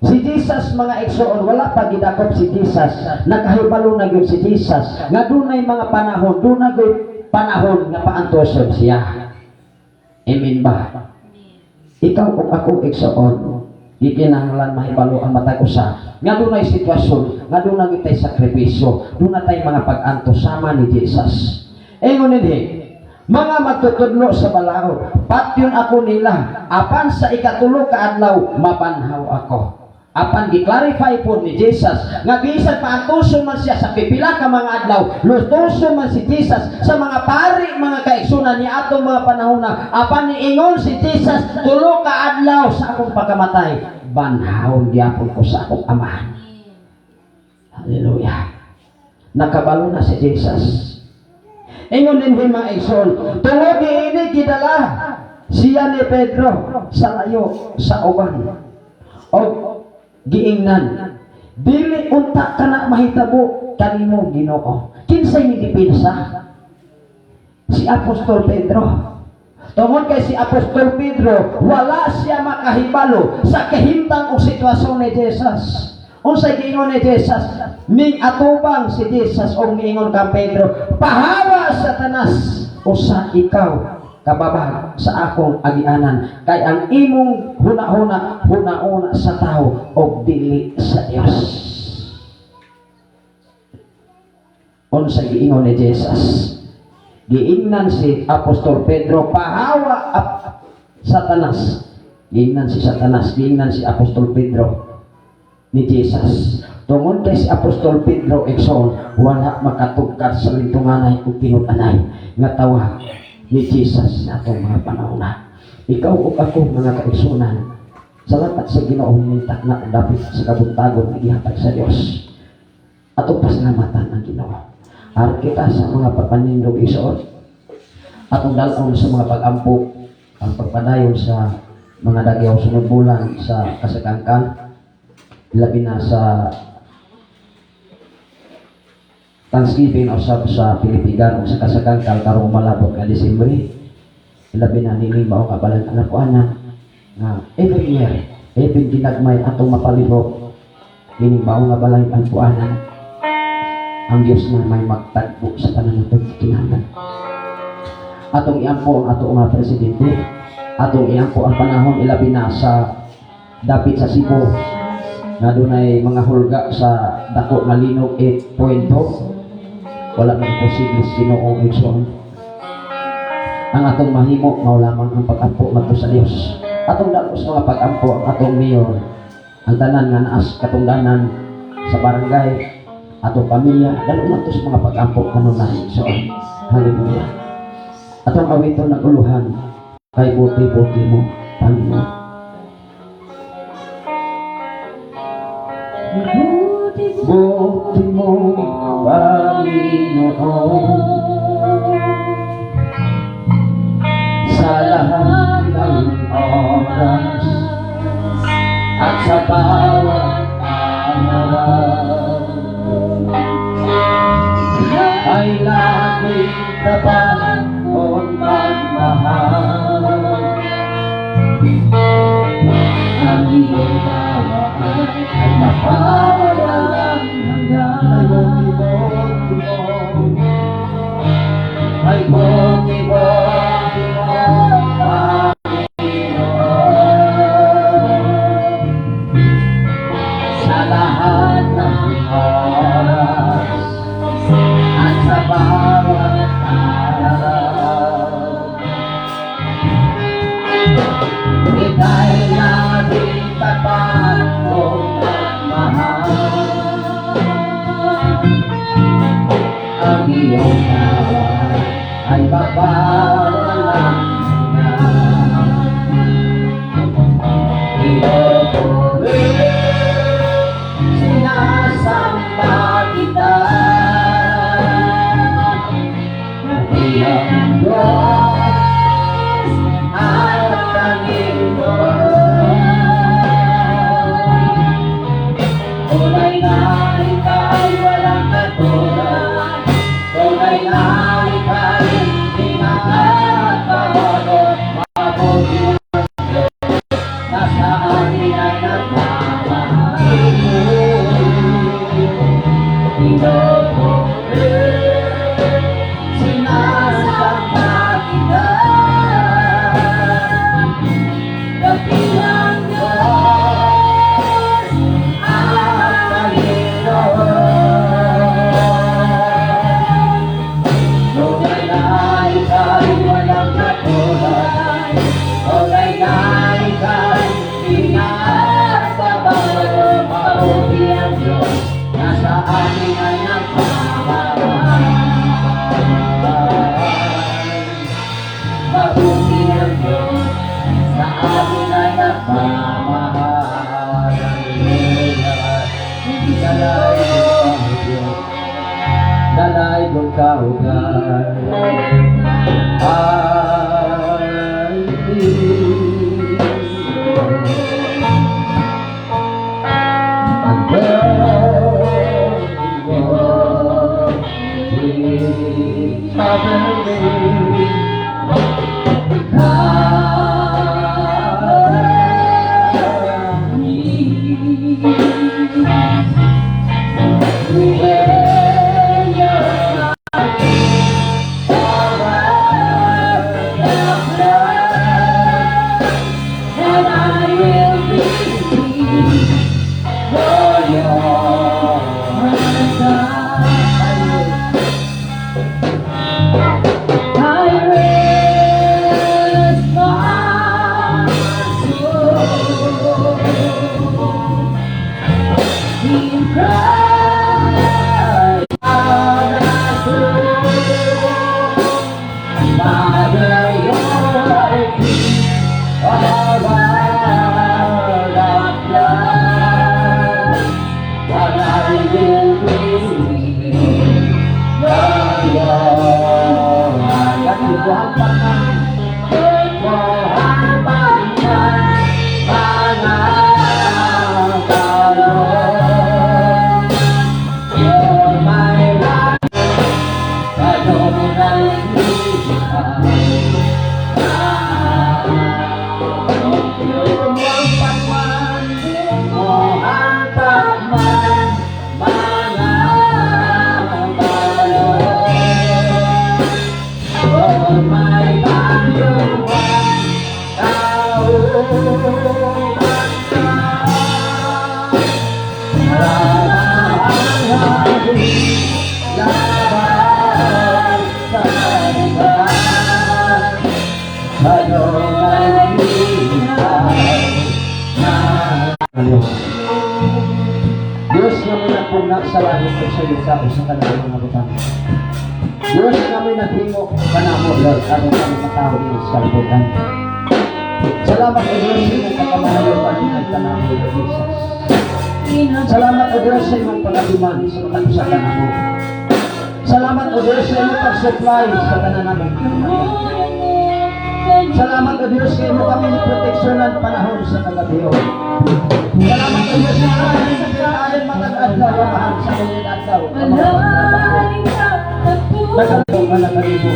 Si Jesus, mga igsoon, wala pa gidakop si Jesus, nakahibalo na gyud si Jesus nga dunay mga panahon, dunay gyud panahon nga paantoson siya. Amen ba? Ikaw ug ako, igsoon, gikinahanglan mahibalo ang matag usa nga dunay sitwasyon, nga dunay kitay sakripisyo, dunay tay mga pag-antos sama ni Jesus. Ingon dinhi, "Mga magtutudlo sa balaod, patyon ako nila, apan sa ikatulo ka adlaw mabanhaw ako." Apan gi-clarify po ni Jesus nga bisan paantuson man siya sa pipila ka mga adlaw, lutuson man si Jesus sa mga pari, mga kaigsunan, ni atong mga panahon na, apan niingon si Jesus, "Tulo ka adlaw sa akong pagkamatay, banhawon gyapon ko sa akong Amahan." Hallelujah. Nakabalo na si Jesus. Ingon din mga igsoon, tungod ini gidala siya ni Pedro sa layo sa uban. O giingnan, "Dili unta kana mahitabo kanimo, Ginoo." Kinsay ni gipensa? Si Apostol Pedro. Tungod kay si Apostol Pedro, wala siya makahibalo sa kahimtang o sitwasyon ni Jesus. Unsay giingon ni Jesus? Ning atubang si Jesus og niingon kang Pedro, "Pahawa, Satanas, usa ikaw kababag sa akong agianan, kay ang imong hunahuna hunahuna sa tao og dili sa Dios." Unsay giingon ni Jesus? Giingnan si Apostol Pedro, "Pahawa, Satanas." Giingnan si Satanas, giingnan si Apostol Pedro ni Jesus. Tungod kay si Apostol Pedro, igsoon, wala makatugkad sa lintunganay ug tinud-anay nga tawag ni Jesus sa atong mga panahon na. Ikaw ug ako, mga kaigsunan, salamat sa Ginoo mintak na og dapit sa kabuntagon nga gihatag sa Dios. Atong pasalamatan ang Ginoo. Aron kita sa mga pagpanindog, igsoon, atong dal-on sa mga pag-ampo. Ang pagpadayon sa mga dagyaw sunod bulan sa Kasakangkal, labi na sa Thanksgiving usab sa Pilipigan ug sa Kasakangkal karong malabot nga Disyembre. Labi na niini mao nga balan anak ko ana nga every year, every ginagmay atong mapalihok ini mao nga balay ang kuanan, ang Dios na may magtagbo sa tanan natong kinahanglan. Atong iampo ang ato nga presidente, atong iampo ang panahon, ilabi na sa dapit sa Cebu nga dunay mga hulga sa dako nga linog 8.2. Wala man posible sa Ginoo, igsoon. Ang atong mahimo mao lamang ang pag-ampo ngadto sa Dios. Atong dako sa mga pag-ampo ang atong mayor, ang tanan nga naas katungdanan sa barangay, atong pamilya, dalo nato sa mga pag-ampo kanunay, igsoon. Hallelujah. Atong awiton ang uluhan, "Kay buti-buti mo, Panginoon." Buti mo, Panginoon, sa lahat ng oras at sa bawat araw ay laging tapat mong magmahal. Ang iyong awa ay mapawalang hanggan. Ay buti-buti mo, ay buti-buti mo, Panginoon, sa lahat ng oras at sa bawat araw. Ika'y laging tapat mong magmahal. Ang iyong awa ay mapawalang hanggan. Pinupuri, sinasamba kita, Dakilang Diyos at Panginoon. Tunay na ika'y walang katulad, tunay na ika'y di nakakabago. Mabuti ang Diyos na sa amin ay nagmamahal. Pinupuri, sinasamba kita, Dakilang Diyos at Panginoon. Tunay na ika'y walang katulad, tunay na ika'y di nagbabago. Mabuti ang Diyos na sa amin ay nagmamahal. Mabuti ang Diyos sa amin ay nagmamahal. Hallelujah. Dalay Diyos, dalay kong kaugay. Ay, ang Lord is sovereign. Cover me when you're Kanunay Diyos. Diyos nga may nagpugna sa langit ug sa yuta o sa tanang mga butang. Diyos nga may naghimo kanamo, Lord, aron kami matawo ini sa kalibutan. Salamat, O Diyos, sa imong pagkamaayo kanunay kanamo, Lord Jesus. Salamat, O Diyos, sa imong pag-atiman sa matag usa kanamo. Salamat, O Diyos, sa imong pag-supply sa tanan namong kinahanglan. Salamat, O Diyos, kay imo kami ni proteksyonan panahon sa kagabion. Salamat, O Diyos, sa aming ayon matag adlaw amahan sa aming adlaw. Nagalaw ka na kanibo.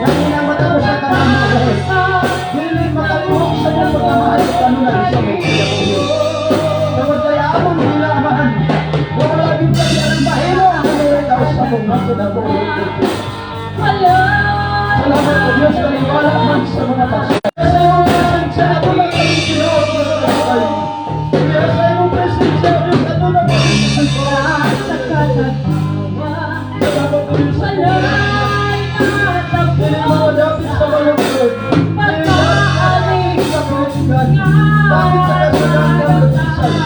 Nangina sa kanamo, Lord. Dili makabuhok sa imong pagkamaayo kanunay sa among kinabuhi. Tungod kay among dila amahan. Wala gyud kami ang mahimo kung ikaw sa among mga kinabuhi. Salamat, O Diyos, kaniwala man sa mga pagsubok. Sa imong presensya, aduna kami tinuod nga kalipay. Kaya sa imong presensya, Diyos, aduna kami tinuod. Salamat, O Diyos, sa Dili mo dapit sa malungkot. Dili dapit sa pilipigan. Dapit sa kasalanan, Lord Jesus.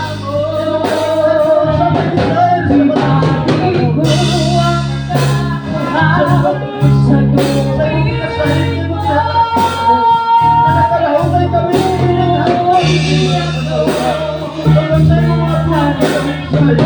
Imong kalingkod sa mga Israel sa mga. Salamat, O Diyos, sa imong kasahin, imong gihatag. Nakakalahutay kami pining tungod sa imong mga buhat kami Israel.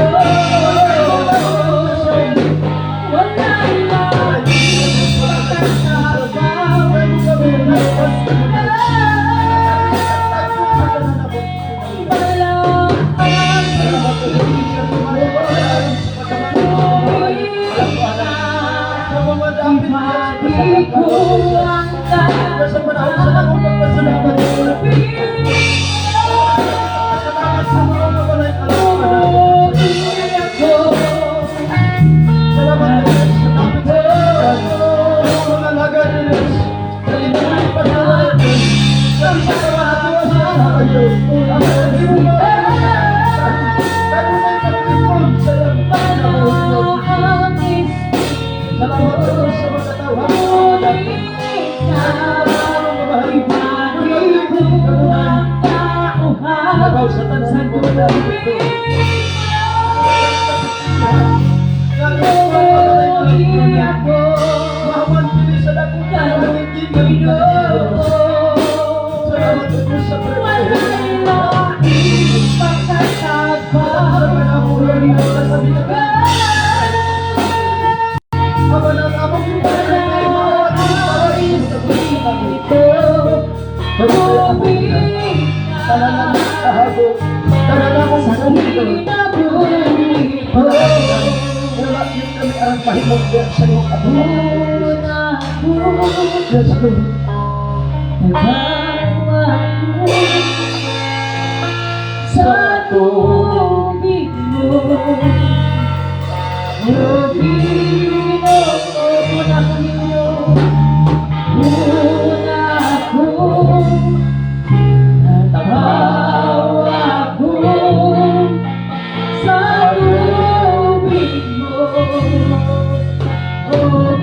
Sa panahon sa akong pagpasalamat, salamat sa mga mabalay alam. Salamat sa kapit sa mga alagad ni Diyos. Sa inyong pagkawalan, sa sa kamahatuan sa kayo. Ang iyong mga kanunay paglingkod sa iyong kinabuhi. Salamat sa Diyos sa mga katawhan. Labaw sa tanan mo dahil Mahaman kini sa dakong Salamat sa Diyos sa pagkakas. Sa panahon sa Aba ng among Tanan kahago, tanan akong wala yun kami arang mahimong sa iyong atubangan. Yes, Lord. Sa tubig mo, O Ginoo, na ninyo, una ko, natawa ko sa tubig mo, O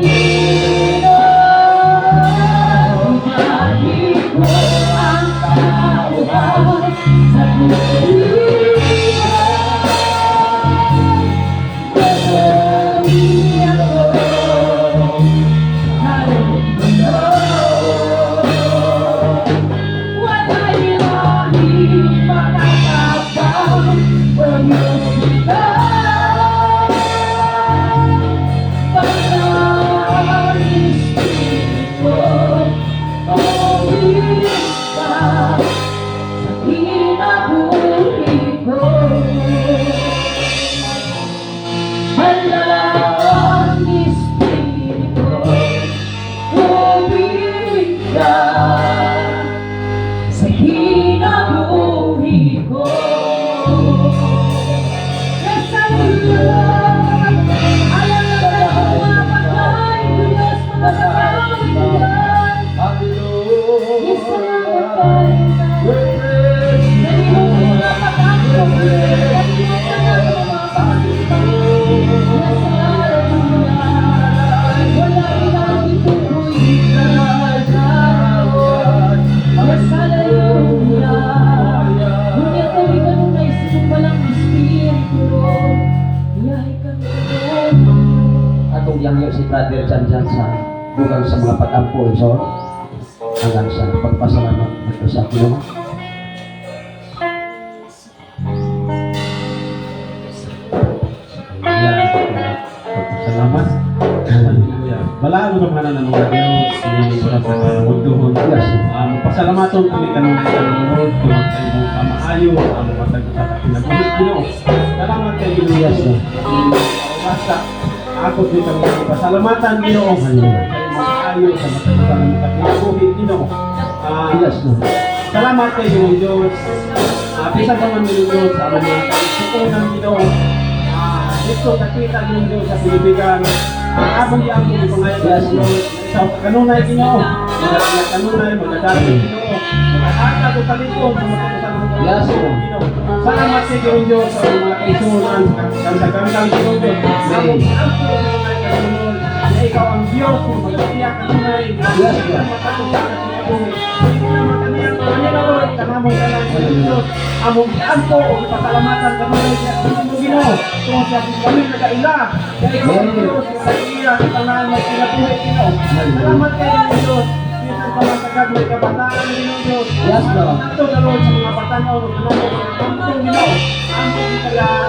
Ginoo, ibahagi ko ang tauhan sa tubig. Gagawin ako. Hallelujah. Wala'y lahi makakataw, O Diyos ikaw. Banal Espiritu, tubig ka sa kinabuhi ko. Banal Espiritu, tubig ka sa kinabuhi ko. Yes, hallelujah! Alam na tayo mga pagkain, Diyos, mga pagkain, Diyos. Yes, salamat tayo. Sa imong Dugang sa mga pag-ampo, igsoon, hanggang sa pagpasalamat ngadto sa Ginoo. Hallelujah. Pagpasalamat. Hallelujah. Balaan mo naman ang mga Diyos, ni oras na kamunduhon. Yes. Pasalamaton kami kanunay sa Lord, tungod sa imong kamaayo, ang matag sa kinabuhi Ginoo. Salamat kay Ginoo. Yes, Lord. Basta ako di kami pasalamatan, Ginoo. Sa imong kaayo sa matag sa kinabuhi, Ginoo. Yes, Lord. Salamat kay Ginoo Diyos. Bisan pa man, Ginoo Diyos, sa among mga kaigsuonan, Ginoo. Dito kakita, Ginoo Diyos, sa kaibigan. Among giamong ipangayo Yes, Ginoo Lord. Sa kanunay, Ginoo. Magdadala kanunay, magdadala, Ginoo. Magdadala ko kalikon sa mga Yes, Lord. Ginoo. Salamat kay Ginoo Diyos sa among mga kaigsuonan sa kangkang, Ginoo Diyos. Among giamong ipangayo kanunay na ikaw ang Diyos kung magdadala kanunay. Yes, Lord. Among giampo o ipasalamatan kanunay sa Ginoo tungod sa kami nagaila kay ikaw ang Diyos sa iya sa tanan may kinabuhi, Ginoo. Salamat kay Ginoo Diyos bisan pa man sa may kabataan, Ginoo Diyos. Yes, Lord. Ato na, Lord, sa mga batan-on ug kanamo mga kampo, Ginoo. Among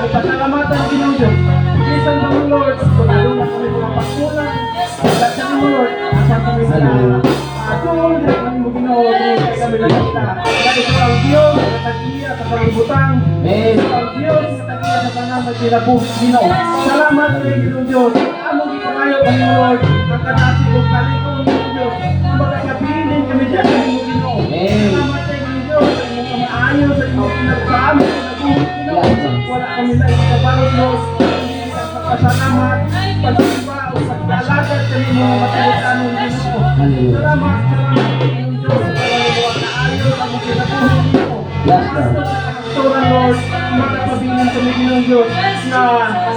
ipasalamatan, Ginoo Diyos. Bisan pa man, Lord, kung aduna kami mga pagkulang sa imo, Lord, asa kami mga Atol, kami mo, Ginoo, tungod kay kami nagkita. Kay ikaw ang Diyos nga tag-iya sa pangbutang. Amen. Ikaw ang Diyos nga tag-iya sa tanan may kinabuhi, Ginoo. Salamat kay Ginoo Diyos. Among gipangayo kanimo, Lord, ang kadasi ug kalikon, Ginoo Diyos. Magkakabilin kami diyan kanimo, Ginoo. Amen. Salamat kay Ginoo Diyos sa imong kamaayo, sa imong kinagsaami, kinabuhi, Ginoo. Yes, Lord. Wala kami laing kabalot, Lord. Kundi ang pagpasalamat, pagsimba o pag-alagad kanimo matuod-anon, Ginoo. Hallelujah. Salamat, salamat, Ginoo Diyos, sa tanan mo naayo sa among kinabuhi, Ginoo. Yes, Lord. Tura, Lord, makapabilin kami, Ginoo Diyos, na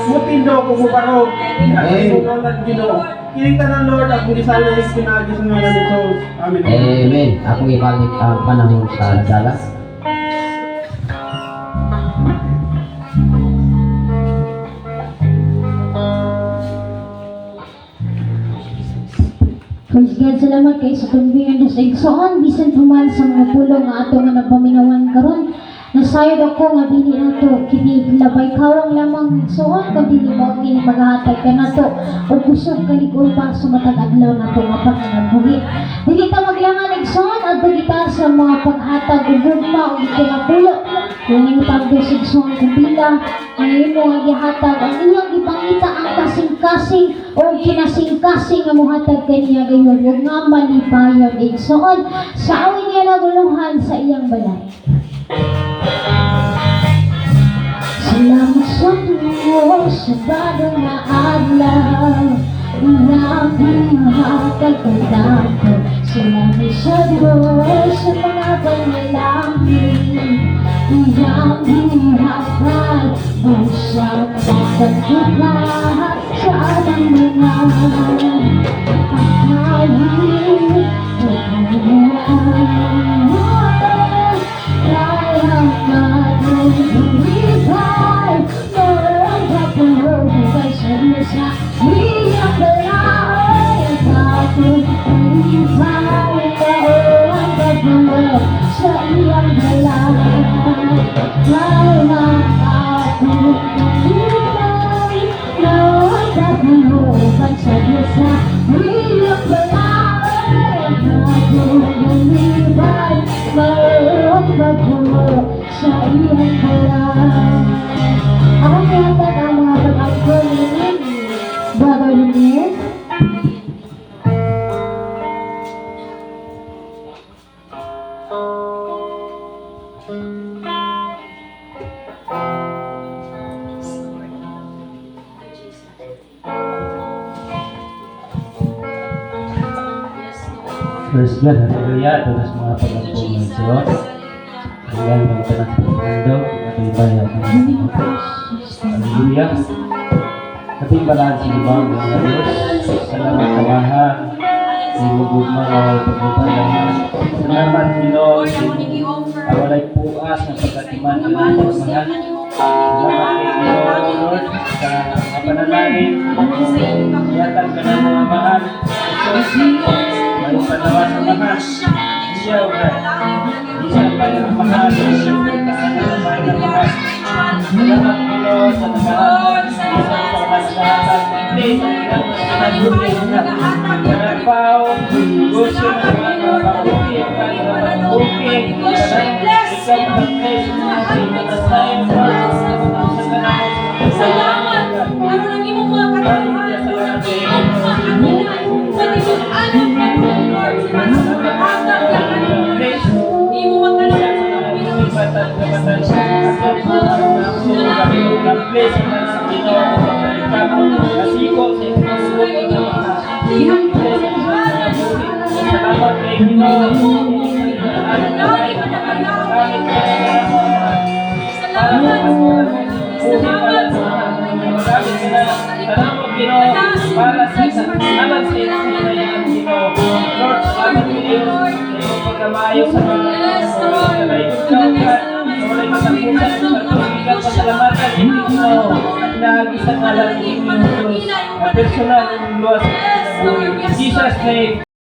mutindog o mubarog sa Amen. ngalan, Ginoo. Kining tanan, Lord, akong gisalig pinaagi sa ngalan ni Jesus. Amen. Amen. Akong ibalik ang panahon sa dala. Praise God, salamat kay sa tumbingan Diyos igsoon bisan pa man sa mga pulong nga ato nga napaminawan karon. Nasayod ako nga dili nato kini labay kawang lamang, igsoon, kun dili mo kini maghatag kanato og kusog, kalig-on pa sa matag adlaw nato nga panginabuhi. Dili ta maglangan, igsoon, adto kita sa mga paghatag og gugma ug kinapulo. Kung nangitag Diyos, igsoon, kung pila ang imo nga gihatag, ang iyang gipangita ang kasing-kasing o kinasing-kasing nga mohatag kaniya gayon ug nga malipayon, igsoon, sa awin niya naguluhan sa iyang balay. Salamat sa Diyos sa bago nga adlaw na hatag ko. Salamat sa Diyos sa mga panalangin iyang gihatag sa pagkakita sa aming mga pagkawin. Salamat sa iyang balay at aking sa iyang balay. Wala akong kalipay na pagkalooban sa Diyos sa iyang balay at aking kalipay mayroong pagkulo sa iyang balay. Ako nihatag ang mga pag-angkol ni Brother Lumir. Yes, Lord. Thank you, Jesus. Yes, Lord. Praise God, hallelujah. Ito na sa mga Thank you, pag-ampong ng Jesus. Diyos. Hallelujah. Hanggang mga tanan sa mundo, ating bayan ng Hallelujah. Ating balaan sa ibang mga Diyos. Salamat kamahan. Sa imong gugma nga walay pagkabalaan. Salamat, Ginoo, Lord, sa ako imong nigi-offer. walay puas ng pagkatiman Sa ng mga imong mahal. Salamat kay Ginoo, Lord, sa mga panalangin. Yatag ka ng mga mahal. Bisan pa ng mahal. Salamat, Ginoo, sa nagahatag. Bisan sa mga nagpaw, negosyo ng mga pabukid, mga bukid, ikaw mag-bless sa Salamat! Aron ang imong mga katawhan, ang mga katilan, patinud-anon karon, Lord, sa mga hatag lang karon, Lord. Imo mga Bless Ginoo Salamat kay Ginoo. Salamat! Salamat! Salamat, Ginoo, para sa alang sa iyong Ginoo. Lord, salamat, Ginoo, sa iyong pagkamayo sa mga Yes, Lord. Walay matapusan sa pagbigat pasalamatan Ginoo. Pinaagi sa ngalan ni Jesus. Personal ng luwas. Yes, Lord. Yes, Jesus' name.